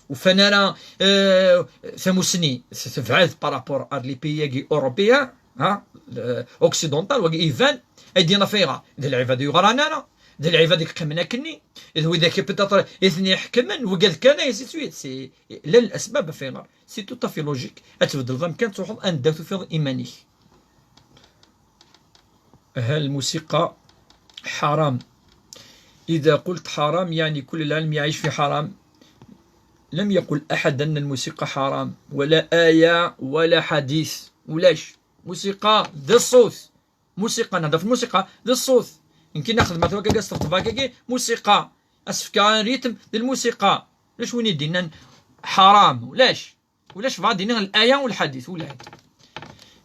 ufan ara, euh, tamussni, tebɛed par rapport ar les pays-agi européens, ha, euh, occidental, wagi iban, ay d-yenna fayɣa, d lɛibad ur yeɣran ara, d lɛibad i yeqqimen akkenni, d widak peut-être i ten-iḥekmen, wigad kan, ainsi de suite. C'est, llan الأسباب fayɣa. C'est tout à fait logique. Ad tbeddleḍ amkan, ad truḥeḍ anda tufiḍ iman-ik. هل الموسيقى حرام؟ إذا قلت حرام يعني كل العالم يعيش في حرام. لم يقل أحد أن الموسيقى حرام، ولا آية ولا حديث. Ulac. Musiqa d ṣṣut. Musiqa, nehder f lmusiqa, d ṣṣut. Nekki naxdem tura akka, s tṭebba akka, musiqa. Asefk-a, un rythme, d lmusiqa. Ulac win i d-yennan ḥaram, ulac. Ulac bɣa d-iniɣ الآية والحديث, ulac.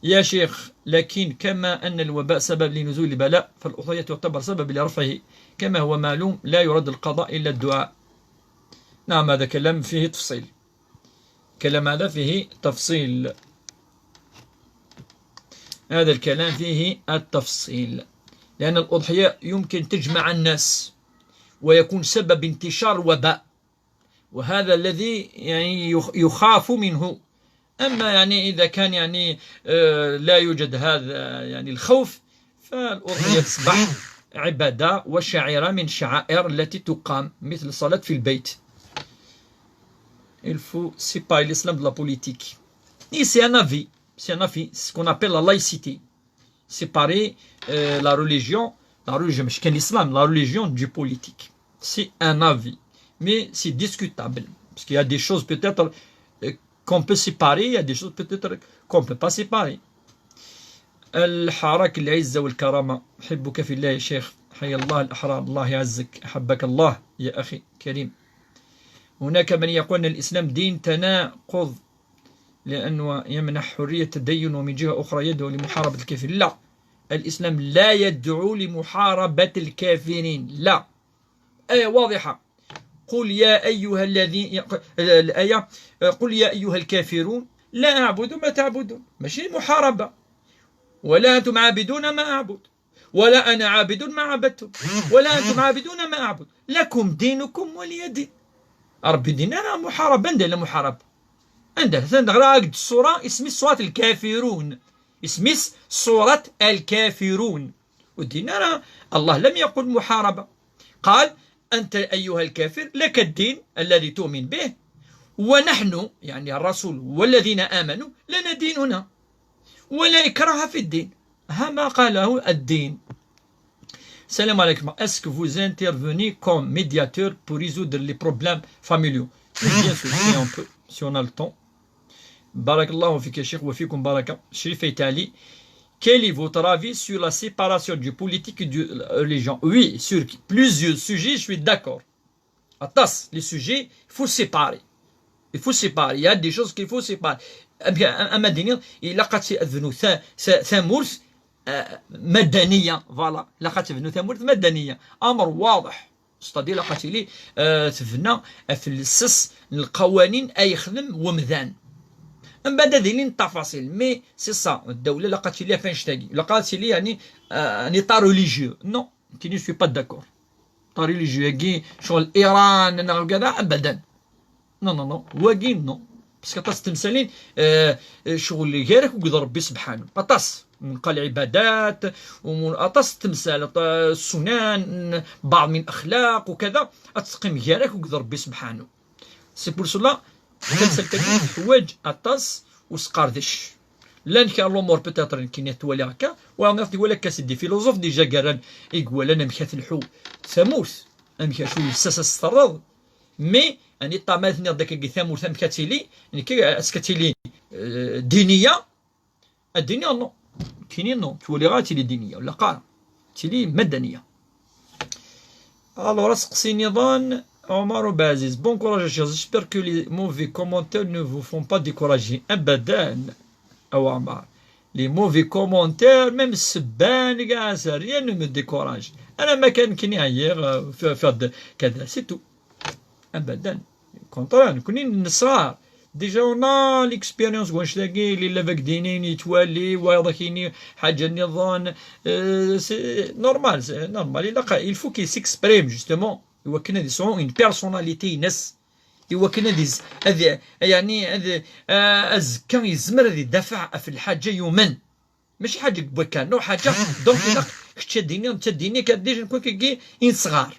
يا شيخ، لكن كما أن الوباء سبب لنزول البلاء، فالأضحية تعتبر سبب لرفعه، كما هو معلوم، لا يرد القضاء إلا الدعاء. نعم، هذا كلام فيه تفصيل. كلام هذا فيه تفصيل. هذا الكلام فيه التفصيل. لأن الأضحية يمكن تجمع الناس ويكون سبب انتشار وباء، وهذا الذي يعني يخ-، يخاف منه. أما يعني إذا كان يعني، آه، لا يوجد هذا يعني الخوف، فالأضحية تصبح عبادة وشعيرة من شعائر التي تقام، مثل الصلاة في البيت. Il faut séparer l'islam de la politique. Et c'est un avis, c'est un avis, ce qu'on appelle la laïcité. Séparer, euh, la religion, la religion, ماشي كان l'islam, la religion du politique. C'est un avis, mais c'est discutable, parce qu'il y a des choses peut-être qu'on peut séparer, il y a des choses peut-être qu'on peut pas séparer. الحراك العزة والكرامة. أحبك في الله يا شيخ، حيا الله الأحرار، الله يعزك، أحبك الله يا أخي كريم. هناك من يقول أن الإسلام دين تناقض، لأنه يمنح حرية التدين ومن جهة أخرى يدعو لمحاربة الكافرين. لا، الإسلام لا يدعو لمحاربة الكافرين، لا. آية واضحة. قل يا أيها الذين، الآية، قل يا أيها الكافرون لا أعبد ما تعبدون، ماشي محاربة. ولا أنتم عابدون ما أعبد، ولا أنا عابد ما عبدتم، ولا أنتم عابدون ما أعبد، لكم دينكم ولي دين. ربي ديننا راه محاربة، ندير لا محاربة. عندها ثاني غير هاك الصورة، اسمي سورة الكافرون، اسمي سورة الكافرون. وديننا راه الله لم يقل محاربة، قال: "أنت أيها الكافر لك الدين الذي تؤمن به، ونحن"، يعني الرسول والذين آمنوا، "لنا ديننا ولا إكراه في الدين". ها ما قاله الدين. السلام عليكم. Est-ce que vous intervenez comme médiateur pour résoudre les problèmes familiaux? Oui, bien sûr, si on peut, si on a le temps. بارك الله فيك يا شيخ وفيكم بركة. شريف تالي. Quel est votre avis sur la séparation du politique et de la religion? Oui, sur plusieurs sujets, je suis d'accord. Aṭas, les sujets, il faut séparer. Il faut séparer. Il y a des choses qu'il faut séparer. Am-, am-, ama d-iniɣ, ilaq ad tebnu ta-, ta-, tamurt, euh, madaniya, voilà. Ilaq ad tebnu tamurt madaniya. Amr waḍeḥ. C'est-à-dire, ilaq ad tili, euh, tebna ɣef lsas n lqawanin ay yexdem wemdan. Mbeɛd ad ilin ttafaṣil, mais c'est ça, ddawla ilaq ad tili ɣef annect-agi. Ilaq ad tili, yani, euh, un état religieux. Non, je ne suis pas d'accord. État religieux-agi, ccɣel Iran, neɣ kada, abadan. Non, non, non. Wagi, non. Parce que aṭas n temsalin, euh, ccɣel gar-ak akked Rebbi subḥanu. Aṭas. Nqa lɛibadat, u aṭas n temsal, aṭas n ssunan, بعض من الأخلاق وكذا, ad teqqim gar-ak akked Rebbi subḥanu. C'est pour cela, tamsalt-agi teḥwaǧ aṭas usqerdec. Llan kra n lumuṛ peut-être nekkini twali akka, wa nniɣ-t iwala akka, c'est des philosophes déjà, garran i iwalan amek ad telḥu tamurt, amek acu lsas ad s-terreḍ. Mais, ani ṭṭama tenniḍ-d akka deg tamurt amek ad tili, nekk, est-ce ad tili, euh, diniya? Ad d-iniɣ non. Nekkini non. Ttwaliɣ ad tili diniya, ur ilaq ara. Tili madaniya. Alors, aseqsi niḍen, Omar Obaziz. Bon courage, chers. J'espère que les mauvais commentaires ne vous font pas décourager. Abadan, a Omar. Les mauvais commentaires, même ssebba n gaz, rien ne me décourage. Alamma kan nekkini ɛyiɣ, euh, f-, f-, kada, c'est tout. Abadan. Contraire, nekkni nesɣar. Déjà, on a l'expérience n wannect-agi, yella baba ak-d-inin, yettwali, wayeḍ ak-yini ḥaǧa niḍen. Euh, c'est normal, c'est normal. Ilaq, il faut qu'il s'exprime, justement. Iwakken ad yesɛu une personnalité-ines. Iwakken ad iz-, ad, yani, ad, euh, azekka yezmer ad idafeɛ ɣef lḥaǧa yumen. Mačči ḥaǧa n wakka, no ḥaǧa. Donc, ilaq kečč ad d-tiniḍ, netta ad d-yini, akka déjà nekk akkagi i nesɣar.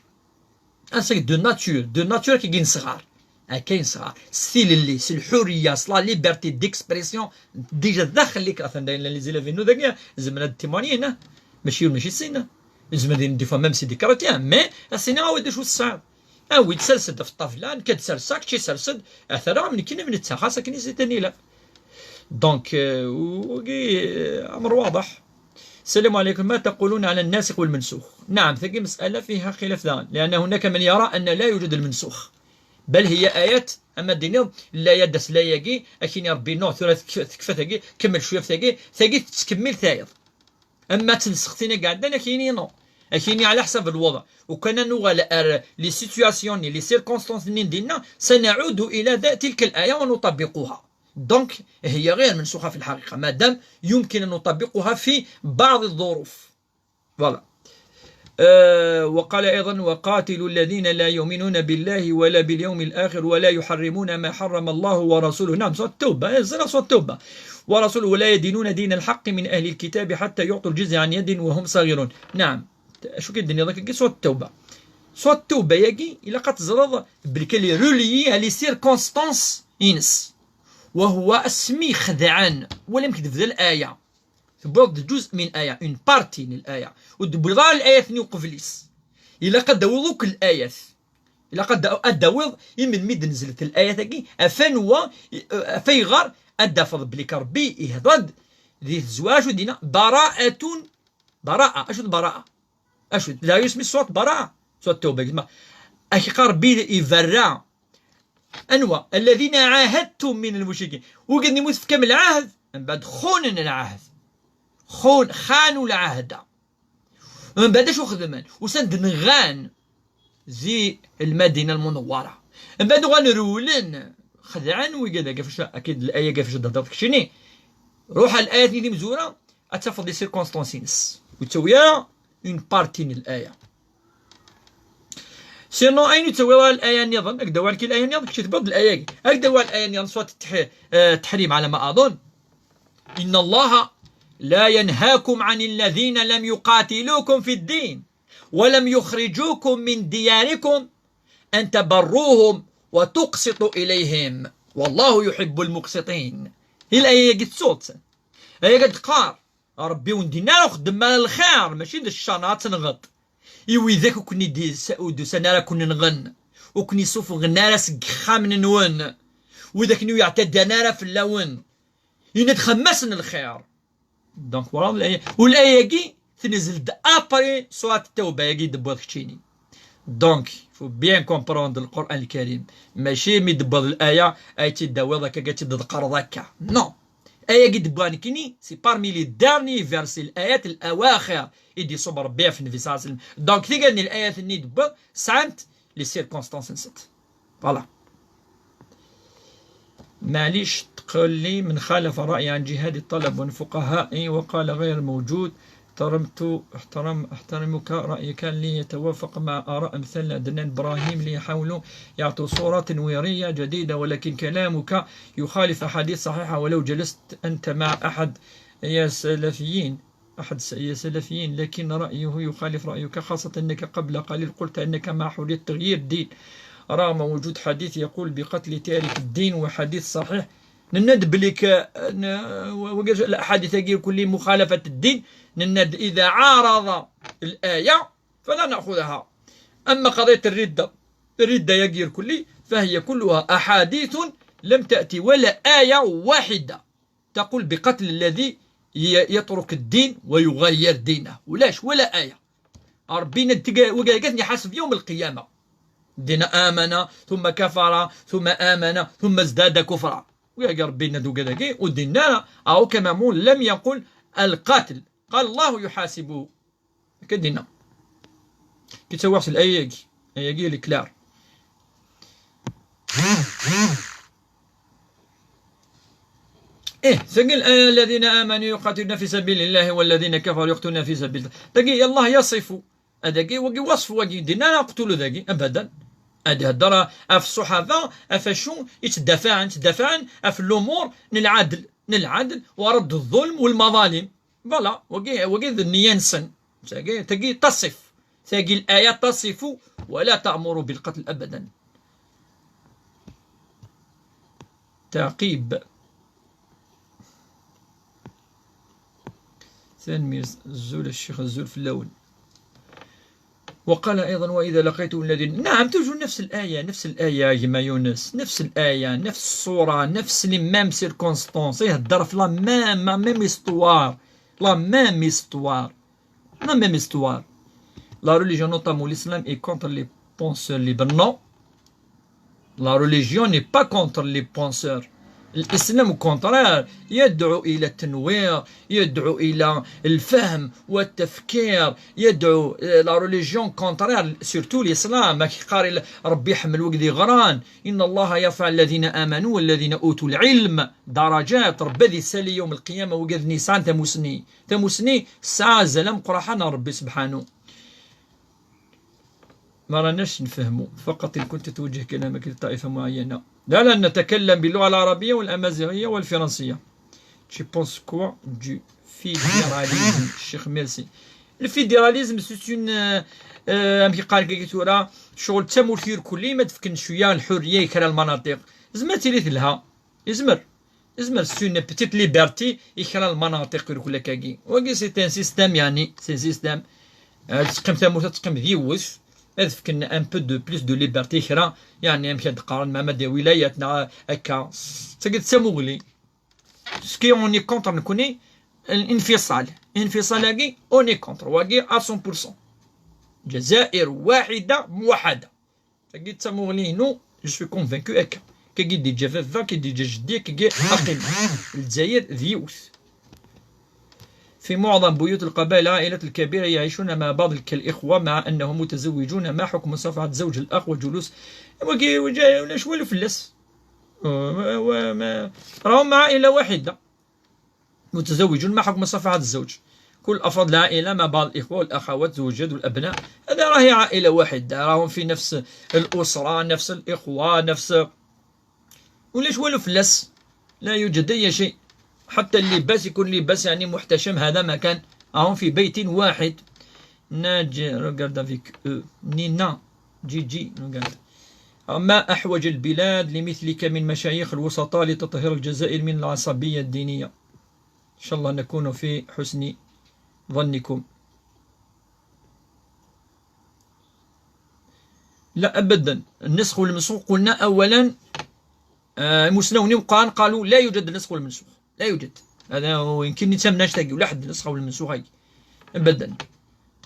Ass-agi de nature, de nature akkagi i nesɣar. Akka i nesɣar. S tilelli, s lḥuriya, s la liberté d'expression, déjà daxel-ik, atan dayen les élèves-inu dagi, zemren ad témoigner, ah. Mačči yiwen, mačči sin, ah. Zemren ad inin des fois même c'est des chrétiens, mais ad s-iniɣ, awi d acu tesɛiḍ. Awi-d, sers-d ɣef ṭṭabla, nekk ad serseɣ, kečč sers-d, ad t-rreɣ am nekkini am netta, xas akken i s-tani la. Donc, euh, wagi, euh, amr waḍeḥ. السلام عليكم، ما تقولون على الناسخ والمنسوخ؟ نعم، tagi مسألة فيها خلاف daɣen، لأن هناك من يرى أن لا يوجد المنسوخ، بل هي آيات، ama d-tiniḍ, layat d aslay-agi, ad k-yini Rebbi, non, tura tekf-, tekfa tagi, kemmel cwiya f tagi, tagi tettkemmil tayeḍ. Ama ad tensex tin i iɛeddan, ad k-yini non. Ad k-yini على حسب الوضع. وكان نغال ار les situations, les circonstances n dinna, سنعود إلى ذا-، تلك الآية ونطبقها. Donc, هي غير منسوخة في الحقيقة، ما دام يمكن أن نطبقها في بعض الظروف. Voilà. آه، وقال أيضا: "وقاتلوا الذين لا يؤمنون بالله ولا باليوم الآخر ولا يحرمون ما حرم الله ورسوله". نعم، سورة التوبة، إيه، سورة التوبة. "ورسوله ولا يدينون دين الحق من أهل الكتاب حتى يعطوا الجزية عن يد وهم صاغرون". نعم. شو كيدير هذاك؟ سورة التوبة. سورة التوبة ياكي، إلا قد زرض بالكلي رولي على سيركونستانس إنس. وهو اسمي خدعان، ولا مكتب ذا الآية. تبغض جزء من آية، اون بارتي من الآية، وتبغض الآية ثاني وقبليس. إلا قد أوضوك الآيات. Ilaq ad, ad d-tawiḍ i melmi d-nezlet layat-agi, ɣef anwa, ɣef ayɣer ad d-tafeḍ belli Ṛebbi ihḍa-d di tezwara, acu d-yenna? Bara'atun, bara'a. Acu d bara'a? Acu d, la yisem-is surat bara'a? Surat tawba, gma. Ak-iqqar Ṛebbi iberra. Anwa? Alladhina ahadtum min al-mushrikin. Wigad-nni mu tefkam lɛahd, mbeɛd xunen lɛahd. Xun-, xanu lɛahda. Mbeɛd acu xedmen? Usan-d nɣan di Lmadina Lmunewwara. Mbeɛd uɣalen rewlen, xedɛen wigad-agi, ɣef acu, akid, layat-agi ɣef acu d-thedreḍ keččini. Ruḥ ar layat-nni timezwura, ad tafeḍ les circonstances-ines. Ur yettawi ara une partie n laya. Sinon, ayen ur yettawi ara laya nniḍen, ad k-d-awiɣ laya nniḍen, kečč tewwiḍ-d laya-agi. Ad k-d-awiɣ laya nniḍen, surat Ttḥ-, eh, Ttḥrim, ɛala ma aḍunn. إن الله لا ينهاكم عن الذين لم يقاتلوكم في الدين ولم يخرجوكم من دياركم أن تبروهم وتقسطوا إليهم والله يحب المقسطين. Hi laya-agi tettuḍ-tt. Aya-agi ad d-teqqar, Ṛebbi ur wen-d-yenna ara ur xeddmem ara lxir, mačči d ccer neɣ ad tenɣeḍ. I widak ur ken-id-, ur d-usan ara ad ken-nɣen, ur ken-isuffɣen ara seg yexxamen-nwen, widak ur yeɛtaddan ara fell-awen. Yenna-d xdem-asen lxir. Donc, voilà, laya-, u laya-agi tenzel-d après surat Tawba-agi d-tewwiḍ keččini. Donc, il faut bien comprendre Lqur'an Lkarim. Mačči mi d-tewwiḍ laya, ad tt-id-tawiḍ akka, ad tt-id-tqerreḍ akka. Non. Ayagi d-wwiɣ nekkini, c'est parmi les derniers versets, الآيات الأواخر, i d-iṣubb Ṛebbi ɣef Nnbi صلى الله عليه وسلم. Donc, tigad n layat-nni d-wwiɣ, sɛant les circonstances-nsent. Voilà. Maɛlic تقول لي من خالف الرأي عن جهاد الطلب والفقهاء وقال غير موجود، احترمت، احترم، احترمك رأيك ليتوافق مع آراء أمثال عدنان إبراهيم ليحاولوا يعطوا صورة تنويرية جديدة، ولكن كلامك يخالف أحاديث صحيحة، ولو جلست أنت مع أحد يا سلفيين، أحد س-، يا سلفيين، لكن رأيه يخالف رأيك، خاصة أنك قبل قليل قلت أنك مع حرية تغيير الدين رغم وجود حديث يقول بقتل تارك الدين وحديث صحيح. Nenna-d belli k-, n-, w-, w-, الأحاديث-agi كلها مخالفة الدين، nenna-d إذا عارض الآية فلا نأخذها. أما قضية الردة، الردة-agi كلها، فهي كلها أحاديث لم تأتي ولا آية واحدة تقول بقتل الذي ي-، يترك الدين ويغير دينه. ولاش ولا آية. ربي ند-، وقال قالت يحاسب يوم القيامة. الذين آمن ثم كفر ثم آمن ثم ازداد كفرا. ويا ربي ند وقال قال ودينا أو كما مول لم يقل القتل. قال الله يحاسبه. Akka d-yenna. Ki ttawiɣ s laya-agi. Ayagi, il est clair. إيه، tagi الآية: الذين آمنوا يقاتلون في سبيل الله والذين كفروا يقتلون في سبيل الله. Tagi, الله يصف. Adagi, wagi وصف, wagi d-yenna ara qtulu dagi, أبدا. Ad ihedder ɣef ṣṣuḥaba, ɣef acu i ttdafaɛen, ttdafaɛen ɣef الأمور n العدل, n العدل, ورد الظلم والمظالم. Voilà, wagi, wagi d nniya-nsen. Tagi, tagi تصف. Tagi الآية تصف ولا تأمر بالقتل أبدا. تعقيب. Tanemmirt, azul a ccix, azul fell-awen. وقال أيضا: وإذا لقيتم الذين، نعم، toujours نفس الآية، نفس الآية يا gma Younes، نفس الآية، نفس الصورة، نفس les mêmes circonstances، يهدر في la même, la même histoire، la même histoire، la même histoire. La religion, notamment l'islam, est contre les penseurs libres. Non. La religion n'est pas contre les penseurs. الإسلام, au contraire, يدعو إلى التنوير, يدعو إلى الفهم والتفكير, يدعو, euh, la religion, au contraire, surtout l'islam, ما كيقارن ربي يحمل وقت غران. إن الله يرفع الذين آمنوا والذين أوتوا العلم درجات. ربي ذي سالي يوم القيامة وقد نيسان تموسني. تموسني ساعة زلم قرحان ربي سبحانه. ما راناش نفهمو، فقط إن كنت توجه كلامك لطائفة معينة. لا، لا، نتكلم باللغة العربية والأمازيغية والفرنسية. Tu penses quoi du fédéralisme, الشيخ ميرسي؟ الفيدراليزم c'est une, euh, euh, أمك قال كي ثورة شغل تموثير كلي ما تفكن شوية الحرية يكرا المناطق. زعما تيري لها. يزمر. يزمر c'est une petite liberté يكرا المناطق يقول لك هاكي. وكي c'est un système يعني، c'est un système. آه، تقيم ثمورة، تقيم ذي وث. ad fken un peu de plus de liberté kra, yeɛni amek ad qqaren, ma ma d wilayat neɣ akka. Tagi d tamuɣli. Ce qui on est contre nekkni, l'infisal. Infisal-agi, on est contre. Wagi à cent pour cent. Jazair wahida muwahada. Tagi d tamuɣli-inu, je suis convaincu akka. Kagi d-yeǧǧa baba, kagi d-yeǧǧa jeddi, kagi aqim. Lezzayer d yiwet. في معظم بيوت القبائل العائلات الكبيرة يعيشون مع بعض كالإخوة، مع أنهم متزوجون. ما حكم مصافحة زوج الأخ وجلوس؟ Wagi, wagi, ulac walu fell-as. و-، و-، ما-، راهم عائلة واحدة. متزوجون، ما حكم مصافحة الزوج؟ كل أفراد العائلة مع بعض الإخوة والأخوات والجد والأبناء، هذا راهي عائلة واحدة، راهم في نفس الأسرة، نفس الإخوة، نفس، ولاش والو فلاس. لا يوجد أي شيء. حتى اللباس يكون لباس يعني محتشم، هذا ما كان. راهم في بيت واحد. ناجي، regarde avec eux. نينا، جي جي، regarde. ما أحوج البلاد لمثلك من مشايخ الوسطاء لتطهير الجزائر من العصبية الدينية. إن شاء الله نكون في حسن ظنكم. لا أبدا، النسخ والمنسوخ قلنا أولا، آه، مسنوني وقان قالوا لا يوجد النسخ والمنسوخ، لا يوجد. هذا هو، يمكن نتسمى ناش تاقي ولا حد النسخ والمنسوخ هاي. أبدا.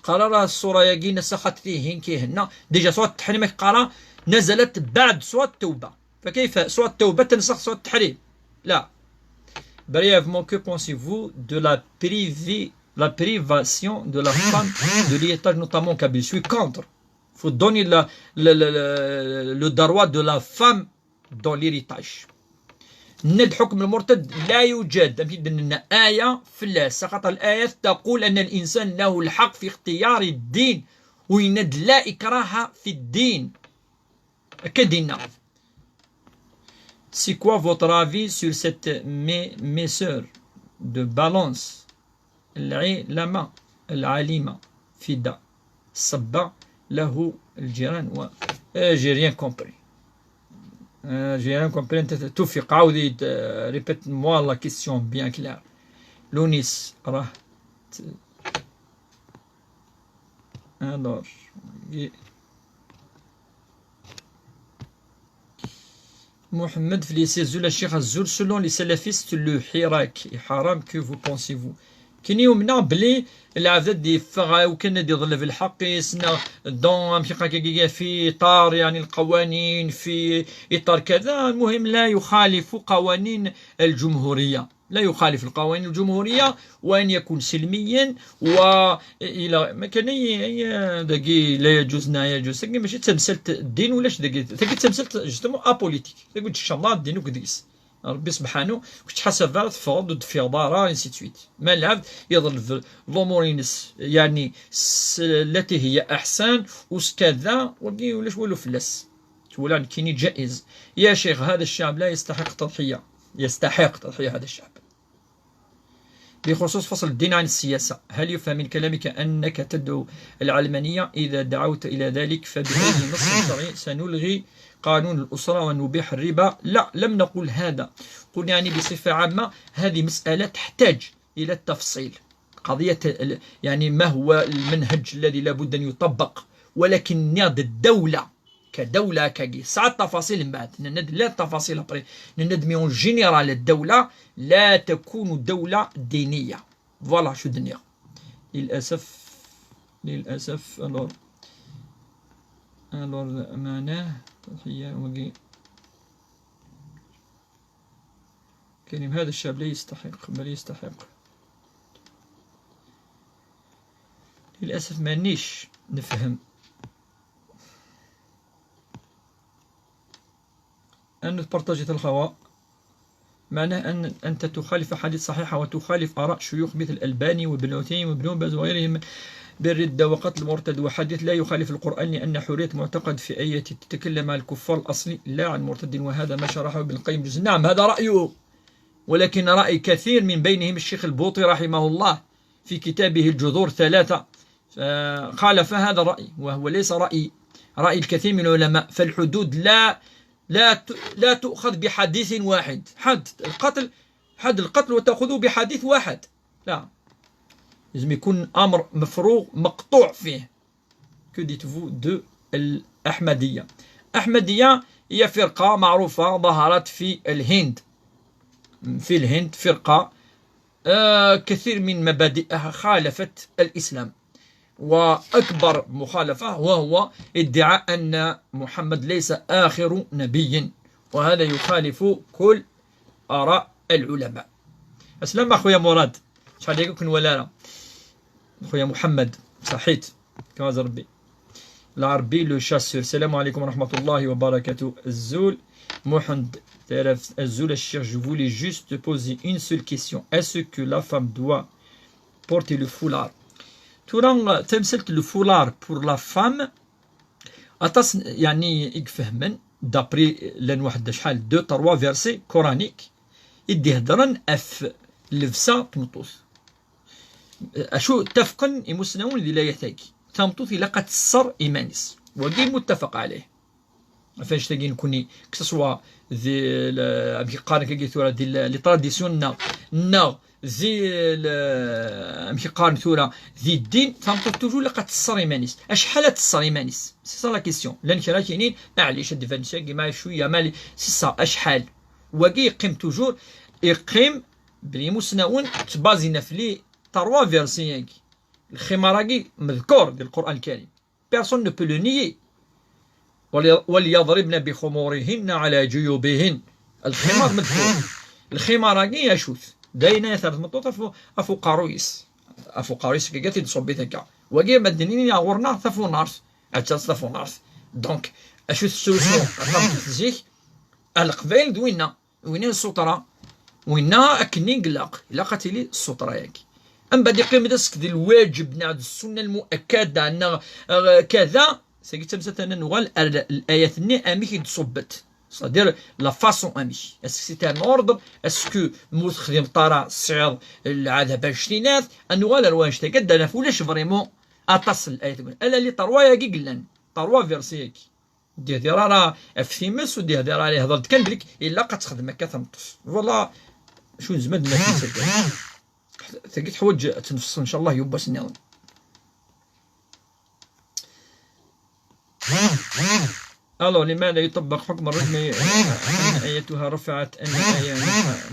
قرار الصورة يجي نسخت فيه هين كي هنا. Déjà سورة التحريم قرا نزلت بعد سورة التوبة. فكيف سورة التوبة تنسخ سورة التحريم؟ لا. Brièvement, que pensez-vous de la privi-, la privation de la femme de l'héritage, notamment en Kabylie ? Je suis contre. Faut donner la, le, le, le, le droit de la femme dans l'héritage. Ned حكم المرتد لا يوجد. أمشي دنا آية في الله، سقط الآية تقول أن الإنسان له الحق في اختيار الدين، ويند لا إكراه في الدين. كدينا. C'est quoi votre avis sur cette mé-, maîtresse de balance, العلمة، العالمة فدا، صبا له الجيران و-، Eh, j'ai rien compris. Euh, j'ai rien compris. أنت توفيق، عاودي، euh, répète-moi la question bien claire. لونيس، راه ت-، Alors, محمد في les أزول، الشيخ أزول، selon les salafistes, le حراك حرام, que vous pensez-vous ? كاين يومنا بلي العبد يفغ وكان يضل في الحق يسنى دون أم شي حاجة في إطار، يعني، القوانين، في إطار كذا. المهم لا يخالف قوانين الجمهورية، لا يخالف القوانين الجمهورية، وأن يكون سلميا، وإلى ما كان أي، أي داكي لا يجوز، لا يجوز. داكي ماشي تمثلت الدين ولاش داكي، داكي تمثلت justement أبوليتيك. داكي إن شاء الله الدين وكديس. ربي سبحانه كنت حسب تفرض وتفرض راه، انسي تسويت. ما العبد يضل في الأمور ينس، يعني، س-، التي هي أحسن، وسكذا، وكي ولاش والو فلاس. تولى كيني جائز. يا شيخ، هذا الشعب لا يستحق تضحية. يستحق تضحية هذا الشعب. بخصوص فصل الدين عن السياسة، هل يفهم من كلامك أنك تدعو العلمانية إذا دعوت إلى ذلك؟ فبأي نص شرعي سنلغي قانون الأسرة ونبيح الربا؟ لا، لم نقل هذا. قلنا يعني بصفة عامة هذه مسألة تحتاج إلى التفصيل. قضية ال-، يعني ما هو المنهج الذي لابد أن يطبق، ولكن نياض الدولة كدولة كاكي ساعة التفاصيل من بعد، نند لا التفاصيل أبري، نند مي أون جينيرال الدولة لا تكون دولة دينية. Voilà شو الدنيا. للأسف، للأسف، alors، alors معناه تضحية وقي-، كريم، هذا الشاب لا يستحق، بل يستحق. للأسف مانيش نفهم. أن تبارطاجي الخوا معناه أن أنت تخالف أحاديث صحيحة وتخالف آراء شيوخ مثل الألباني وابن عثيمين وابن باز وغيرهم بالردة وقتل المرتد، وحديث لا يخالف القرآن لأن حرية معتقد في أية تتكلم عن الكفار الأصلي لا عن مرتد، وهذا ما شرحه ابن القيم جزء. نعم، هذا رأيه، ولكن رأي كثير من بينهم الشيخ البوطي رحمه الله في كتابه الجذور ثلاثة، آه، خالف هذا الرأي، وهو ليس رأي، رأي الكثير من العلماء. فالحدود لا، لا ت-، لا تؤخذ بحديث واحد. حد القتل، حد القتل وتأخذه بحديث واحد. لا. لازم يكون أمر مفروغ مقطوع فيه. Que dites-vous de الأحمدية. الأحمدية هي فرقة معروفة ظهرت في الهند. في الهند فرقة، آه، كثير من مبادئها خالفت الإسلام، وأكبر مخالفة وهو ادعاء أن محمد ليس آخر نبي، وهذا يخالف كل آراء العلماء. السلام أخويا مراد، شحال هكا كنت ولا لا؟ أخويا محمد، صحيت، كما ربي. العربي le chasseur. السلام عليكم ورحمة الله وبركاته. الزول محمد تعرف الزول الشيخ، je voulais juste te poser une seule question. Est-ce que la femme doit porter le foulard? ثورة تمثلت le foulard pour la femme. أطاس يعني يفهمن d'après لان واحد شحال deux trois versets coraniques يدي هضرن اف لبسة تمطوث. أشو اتفقن يمسنون ذي لا يحتاج تمطوث إلا قد تصر إيمانيس، وقي متفق عليه. فاش تاقي نكوني كسوا ذي ال-، أبي قارن كي ثورة ذي ال-، les traditions نا نا ذي ال-، أبي قارن ثورة ذي الدين، تمطوث toujours إلا قد تصر إيمانيس. أشحال تصر إيمانيس؟ C'est ça la question. لان كرا كاينين معليش هاد فانسيا كيما شوية مالي c'est ça أشحال. وقي يقيم toujours يقيم بلي مسنون تبازينا في les trois versets. الخمار راكي مذكور ديال القرآن الكريم. Personne ne peut le nier. ولي-، وليضربن بخمورهن على جيوبهن. الخمار مذكور. الخمار راكي يشوث. داينا ثلاث مطوط أفو، أفو قارويس. أفو قارويس كي قالت تصوبي ثكا. وقي مدنين يا غورنا ثفو نارث. أتاس ثفو نارث. Donc، أشو السولسيون؟ أفهم تزيك. القبائل دوينا. وين السطرة؟ وين أكني نقلق؟ إلا قتلي السطرة ياك. أم بعد يقيم دسك دي الواجب، نعد السنة المؤكدة، أن، آه، كذا. سيكي تمسات أنا نغال ال-، الآيات ني أمي كي تصبت. C'est-à-dire la façon أمي. Est-ce que c'est un ordre؟ Est-ce que موت خدم طارا سعر العذاب اشتينات؟ أن نغال الواج تقد أنا فولاش فريمون. أتصل الآيات. ألا لي تروا ياكي قلن. تروا فيرسي ياكي. دي هدي راه، راه في مس ودي هدي راه يهضر كان بليك إلا قد تخدم هكا تنقص. Voilà. شو زمان ما كنت تقول. تلقيت حوايج تنفصل إن شاء الله يوبا سنيون. Alors، لماذا يطبق حكم الرجم أن آيتها رفعت، أن آية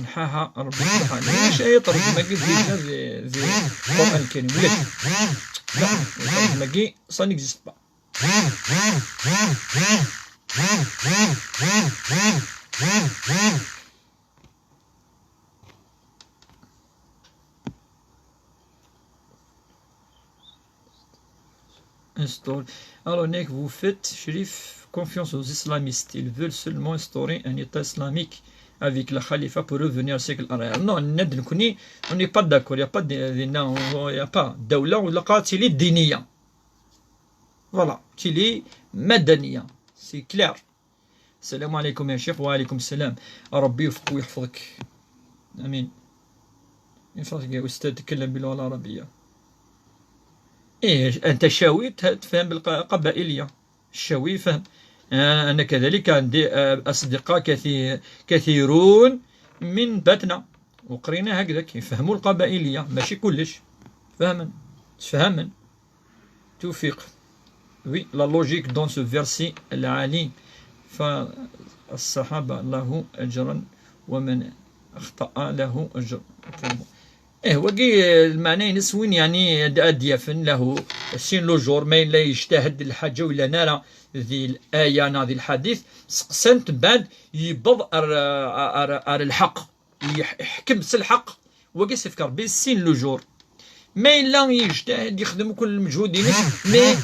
نحاها ربي سبحانه؟ مش آية الرجم، ما قلت ديجا ذي، ذي القرآن الكريم. ولكن، لا، الرجم كي، ça n'existe pas. Install. Alors, Nick, vous faites, Sherif, confiance aux islamistes. Ils veulent seulement instaurer un État islamique avec la Khalifa pour revenir au siècle arrière. Non, on n'est pas d'accord. Il n'y a pas de, de, non, il n'y a pas. دولة ولا قاتلة دينية. Voilà, تيلي مدنية. C'est clair. السلام عليكم يا شيخ. وعليكم السلام. ربي يوفقك ويحفظك. آمين. يحفظك يا أستاذ، تتكلم باللغة العربية. إيه، أنت شاوي ت-، تفهم بالقبائلية. الشاوي يفهم. آه، أنا كذلك عندي، آه، أصدقاء كثي-، كثيرون من باتنة، وقرينا هكذاك، يفهموا القبائلية، ماشي كلش. فهمن، تفهمن. توفيق. Oui, la logique dans ce verset العالي. فالصحابة له أجرا ومن أخطأ له أجر. إيه، وقي المعنى ينس وين يعني د-، أديافن له سين لو جور، ما إلا يجتهد الحاجة ولا نرى ذي الآية نا ذي الحديث، سقسنت بعد يبض أر، أر، أر الحق. يح-، يحكم س الحق، وقيس يفكر بين سين لو جور. ما إلا يجتهد يخدم كل المجهود ينس، mais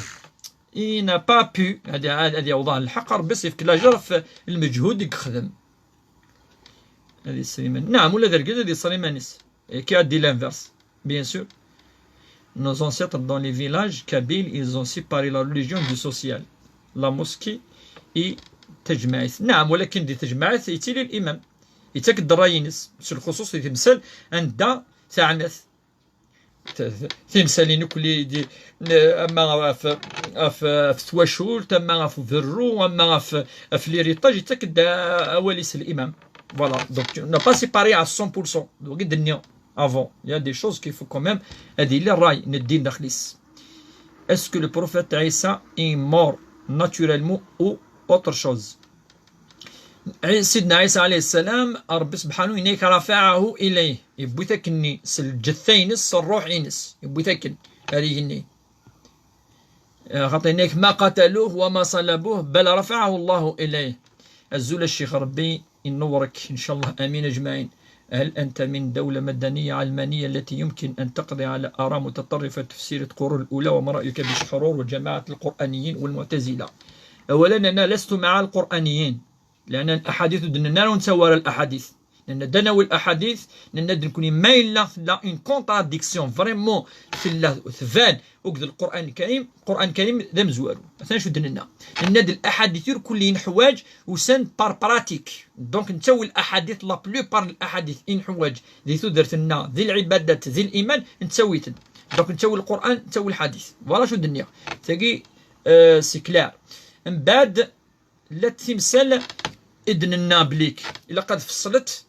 il n'a pas pu. هذه، هذه يوضح الحق، ربي يفك لاجر في المجهود اللي خدم. هذه السليمان. نعم، ولا ذا القيد هذه السليمانيس. Et qui a dit l'inverse, bien sûr. Nos ancêtres dans les villages kabyles, ils ont séparé la religion du social. La mosquée et تجمعات. نعم، ولكن دي تجمعات يتيلي الإمام. يتاك الدراينس، بس الخصوص يتمثل عند ساعمث. ت-، ت-، تمثالين كل دي، أما في، في، في تواشولت، أما في الرو، أما في، في ليريتاج، يتاك الد-، أوليس الإمام. Voilà. Donc, tu n'as pas séparé à cent pour cent. Donc, il y a des choses qu'il faut quand même, هذه اللي الراي ندين داخليس. Est-ce que le prophète Isa est mort naturellement ou autre chose. Sidna Ɛisa alayhi ssalam, Ṛebbi subḥanahu yenna-ak, رفعه إليه, yewwi-t akkenni s lǧetta-ines, s ṛṛuḥ-ines, yewwi-t akken ar igenni. Xaṭi yenna-ak, ما قتلوه وما صلبوه بل رفعه الله إليه. Azul a ccix, Ṛebbi ينورك إن شاء الله، آمين أجمعين. هل أنت من دولة مدنية علمانية التي يمكن أن تقضي على آراء متطرفة في تفسير القرون الأولى؟ وما رأيك بشحرور وجماعة القرآنيين والمعتزلة؟ أولا، أنا لست مع القرآنيين، لأن الأحاديث ur d-nenna ara ur nettawi ara الأحاديث. Nenna-d ad nawi الأحاديث, nenna-d nekkni ma yella tella une contradiction vraiment, tella tban akked القرآن الكريم, القرآن الكريم d amezwaru. Atan acu d-nenna. Nenna-d الأحاديث ur kulli neḥwaǧ, usan par pratique. Donc nettawi الأحاديث, la plupart الأحاديث i neḥwaǧ di tudert-nneɣ, di lɛibadat, di liman, nettawi-ten. Donc nettawi القرآن, nettawi الحديث. Voilà acu d-nniɣ. Tagi, euh, c'est clair. Mbeɛd, llant timsal i d-nenna blik ilaq ad feslet,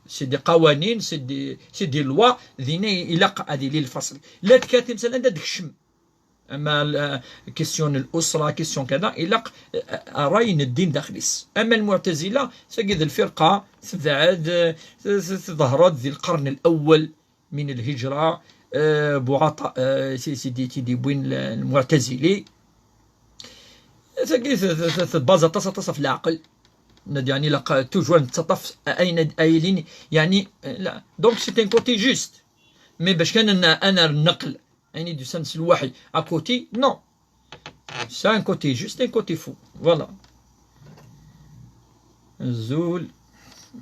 c'est des قوانين, c'est des, c'est des lois, dinna ilaq ad yili lfasl. Llant kra timsal anda d-kcem. Ama la question n الأسرة, question كذا, ilaq, euh, ṛṛay n ddin daxel-is. Ama المعتزلة, tagi d lfirqa tebɛed, euh, t-, t-, tḍehreḍ di lqern الأول من الهجرة, euh, Buɛaṭa, euh, si, si, di, di, di win l-, المعتزلي. Tagi t-, t-, t-, tebbaẓ aṭas, aṭas ɣef leɛqel. Nadi, yani, ilaq toujours nettaṭṭaf ayen ad, aylin, yani, la. Donc, c'est un côté juste. Mais bac kan ad n-, ad nerr nneql ayen i d-yusan s lwaḥi, à côté, non. C'est un côté juste, un côté faux. Voilà. Azul.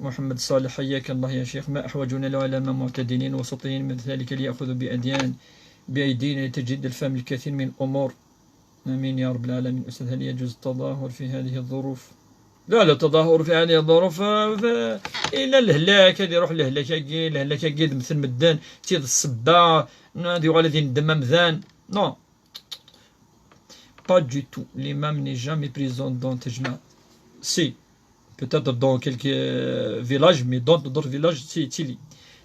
محمد صالح، حياك الله يا شيخ. ما أحوجنا لعلماء معتدلين وسطيين من ذلك ليأخذوا بأديان، بأيدينا، لتجد الفهم الكثير من الأمور. آمين يا رب العالمين. أستاذ، هل يجوز التظاهر في هذه الظروف؟ لا، لا تظاهر في هذه الظروف، آه، ف-، إلا الهلاك، هذه يروح الهلاك، هاكي الهلاك، هاكي يدمث المدن، تيض السبا، هذه يغال هذه ندم مذان. Non. Pas du tout. L'imam n'est jamais présent dans تجمع. Si. Peut-être dans quelques, euh, villages, mais dans d'autres villages, c'est, c'est lui.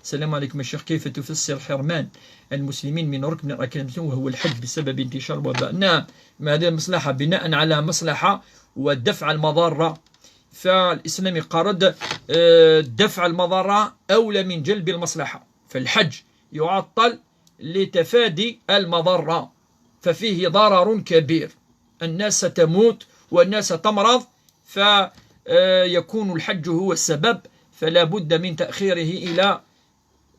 السلام عليكم يا شيخ، كيف تفسر حرمان المسلمين من ركن أركان الإسلام وهو الحج بسبب انتشار الوباء؟ نعم، ما هذه المصلحة، بناء على مصلحة ودفع المضرة. فالإسلام يقارد، آه، دفع المضرة أولى من جلب المصلحة. فالحج يعطل لتفادي المضرة، ففيه ضرر كبير. الناس ستموت والناس ستمرض، فيكون الحج هو السبب، فلا بد من تأخيره إلى،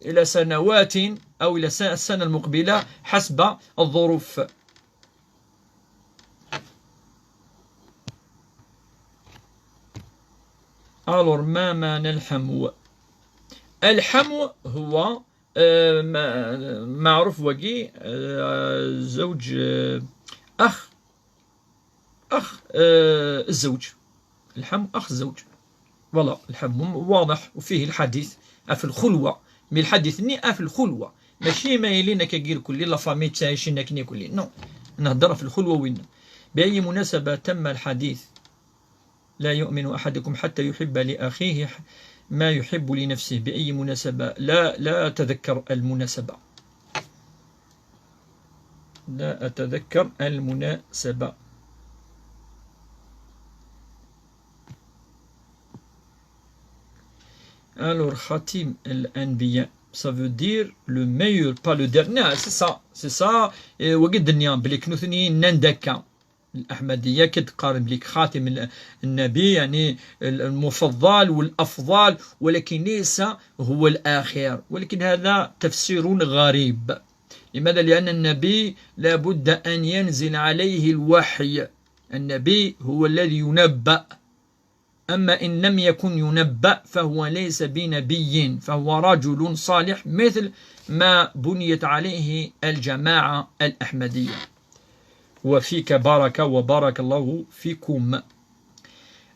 إلى سنوات أو إلى س-، السنة المقبلة حسب الظروف. Alors, ما معنى الحمو؟ الحمو هو، آه، ما-، معروف واقي، آه، زوج، آه، أخ، أخ، آه، الزوج. الحم أخ الزوج. Voilà، الحم واضح وفيه الحديث في الخلوة. Mais الحديث ني في الخلوة. ماشي ما يلينا كاكير كلي، la famille تعيشين كني كلي. Non. نهضر في الخلوة وين. بأي مناسبة تم الحديث؟ لا يؤمن أحدكم حتى يحب لأخيه ما يحب لنفسه. بأي مناسبة؟ لا، لا أتذكر المناسبة. لا أتذكر المناسبة. Alors, خاتم الأنبياء, ça veut dire le meilleur, pas le dernier. C'est ça, c'est ça. Et وقد الدنيا بلي كنوثني نندكا. الأحمدية كتقارن بليك خاتم ال-، النبي، يعني ال-، المفضل والأفضل، ولكن ليس هو الآخر، ولكن هذا تفسير غريب. لماذا؟ لأن النبي لابد أن ينزل عليه الوحي. النبي هو الذي ينبأ، أما إن لم يكن ينبأ فهو ليس بنبي، فهو رجل صالح مثل ما بنيت عليه الجماعة الأحمدية. وفيك بركة وبارك الله فيكم.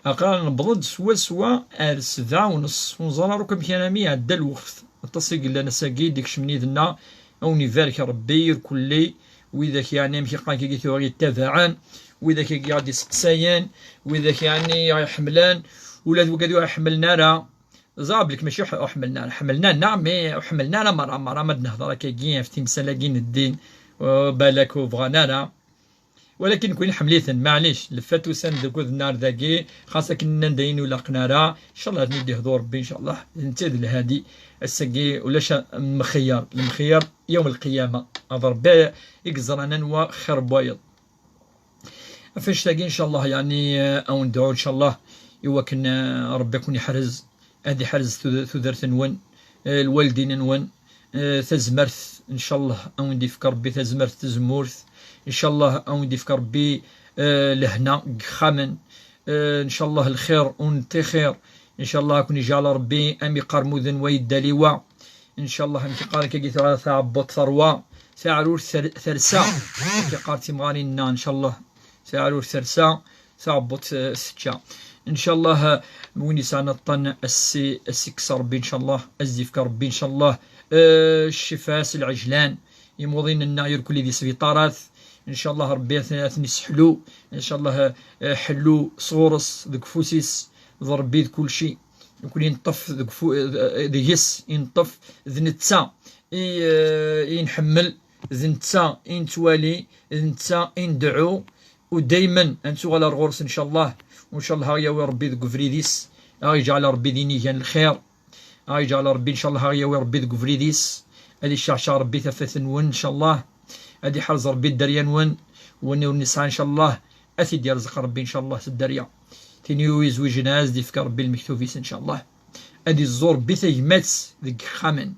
Aql-aɣ newweḍ-d swaswa ar sebɛa u nneṣ. Ur neẓri ara akk amek armi iɛedda lweqt. Aṭas i yellan ass-agi d-ikecmen yid-nneɣ. Ad wen-ibarek Rebbi irkelli. Widak yeɛni amek iqqar-k agi tura yettabaɛen, widak agi i ɣ-d-iseqsayen, widak yeɛni i ɣ-iḥemmlen, ula d wigad ur ɣ-iḥemmlen ara. Ẓriɣ belli mačči ur ḥ-, ur ḥemmlen ara, ḥemmlen-aneɣ, mais ur ḥemmlen ara merra, merra ma d-nehder akkagi ɣef timsal-agi n ddin, uh, balak ur bɣan ara. Walakin nekkni nḥemmel-iten, maɛlic, lfat usan deg udnar dagi, xas akken nnan d ayen ur laqen ara, ncallah ad ten-id-ihdu Rebbi, ncallah, d netta i d lhadi. Ass-agi ulac lemxeyyer, lemxeyyer yawm lqiyama, d Rebbi i yeẓran anwa xir n wayeḍ. Ɣef annect-agi, ncallah, yeɛni, eh, ad wen-nedɛu, ncallah, i wakken, eh, Rebbi ad ken-iḥrez, ad iḥrez tud-, tudert-nwen, eh, lwaldin-nwen, eh, tazmert, ncallah, ad wen-d-ifk Rebbi tazmert, tazemmurt, ncallah, ad wen-d-ifk Rebbi, eh, lehna deg yexxamen, eh, ncallah, lxir ur nettixir, ncallah, ad ken-iǧɛel Rebbi am iqermuden wa yedda liwa, ncallah, amek iqqar akkagi, ta-, taɛebbuḍt terwa, taɛrurt ter-, tersa, amek iqqar timɣarin-nneɣ, ncallah, taɛrurt tersa, taɛebbuḍt, eh, tečča. Ncallah, eh, win yesɛan aṭṭan, a s-, a s-ikkes Rebbi, ncallah, a s-d-ifk Rebbi, ncallah, eh, ccfa s lɛejlan, imuḍinen-nneɣ irkelli di sbiṭarat, ncallah, Rebbi ad ten-, ad ten-isseḥlu, ncallah, eh, ḥellu sɣur-s deg ufus-is, d Rebbi d kulci. Nekkni neṭṭef deg ufu-, deg-s, i neṭṭef d netta i, eh, i nḥemmel, d netta i nettwali, d netta i ndeɛɛu, u daymen ad nettuɣal ar ɣur-s, ncallah. U ncallah, a ɣ-yawi Rebbi deg ubrid-is, a ɣ-iǧɛel Rebbi d inigan lxir, a ɣ-iǧɛel Rebbi, ncallah, a ɣ-yawi Rebbi deg ubrid-is, ad iceɛceɛ Rebbi tafat-nwen, ncallah, ad iḥrez Rebbi dderya-nwen, win ur nesɛi, ncallah, ad t-id-yerzeq Rebbi, ncallah, s dderya. Tin ur izwijen, ad as-d-ifk Rebbi lmektub-is, ncallah. Ad iẓẓu Rebbi tagmat deg yexxamen.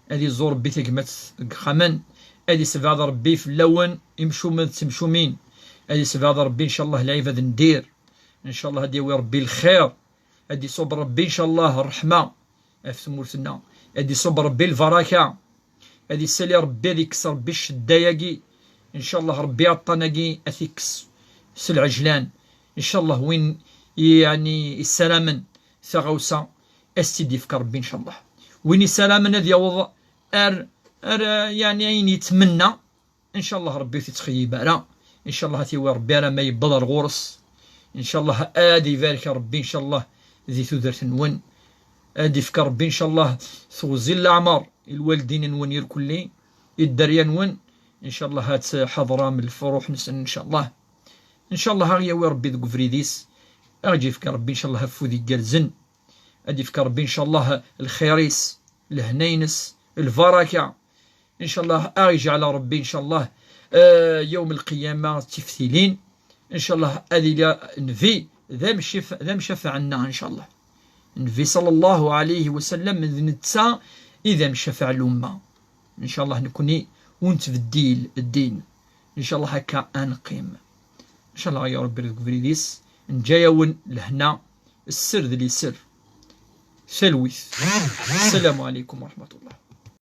Ad iẓẓu Rebbi tagmat deg yexxamen. Ad isebɛed Rebbi fell-awen imcumen d temcumin. Ad isebɛed Rebbi, ncallah, lɛibad n dir. Ncallah, ad yawi Rebbi lxir. Ad iṣubb Rebbi, ncallah, ṛṛeḥma ɣef tmurt-nneɣ. Ad iṣubb Rebbi lbaraka. Ad isali Rebbi, ad ikkes Rebbi ccedda-agi. Ncallah, Rebbi aṭṭan-agi ad t-ikkes s lɛejlan. Ncallah, win, yeɛni, yessaramen taɣawsa, ad s-tt-id-ifk Rebbi, ncallah. Win yessaramen ad yaweḍ ar, ar, yeɛni, ayen yettmenna, ncallah, Rebbi ur t-ittxeyyib ara. Ncallah, ad t-yawi Rebbi ara ma yewweḍ ar ɣur-s. Ncallah, ad ibarek Rebbi, ncallah, di tudert-nwen. Ad ifk Rebbi, ncallah, tewzi n leɛmer i lwaldin-nwen irkelli, i dderya-nwen. Ncallah, ad tḥeḍrem lefruḥ-nsen, ncallah. Ncallah, a ɣ-yawi Rebbi deg ubrid-is. A ɣ-ǧ-ifk Rebbi, ncallah, afud igerrzen. Ad ifk Rebbi, ncallah, lxir-is, lehna-ines, lbaraka. Ncallah, a ɣ-iǧɛel Rebbi, ncallah, eh, yawm lqiyama d tiftilin. Ncallah, ad ili Nnbi d amcif-, d amcafeɛ-nneɣ, ncallah. Nnbi, ṣalla Llahu ɛalayhi wa sallam, d netta i d amcafeɛ n lumma. Ncallah, nekkni ur nettbeddil ddin. Ncallah, akka ad neqqim. Ncallah, ya Rebbi, deg ubrid-is, neǧǧa-yawen lehna, sser d liser. Talwit. Ssalamu ɛalaykum wa raḥmatullah.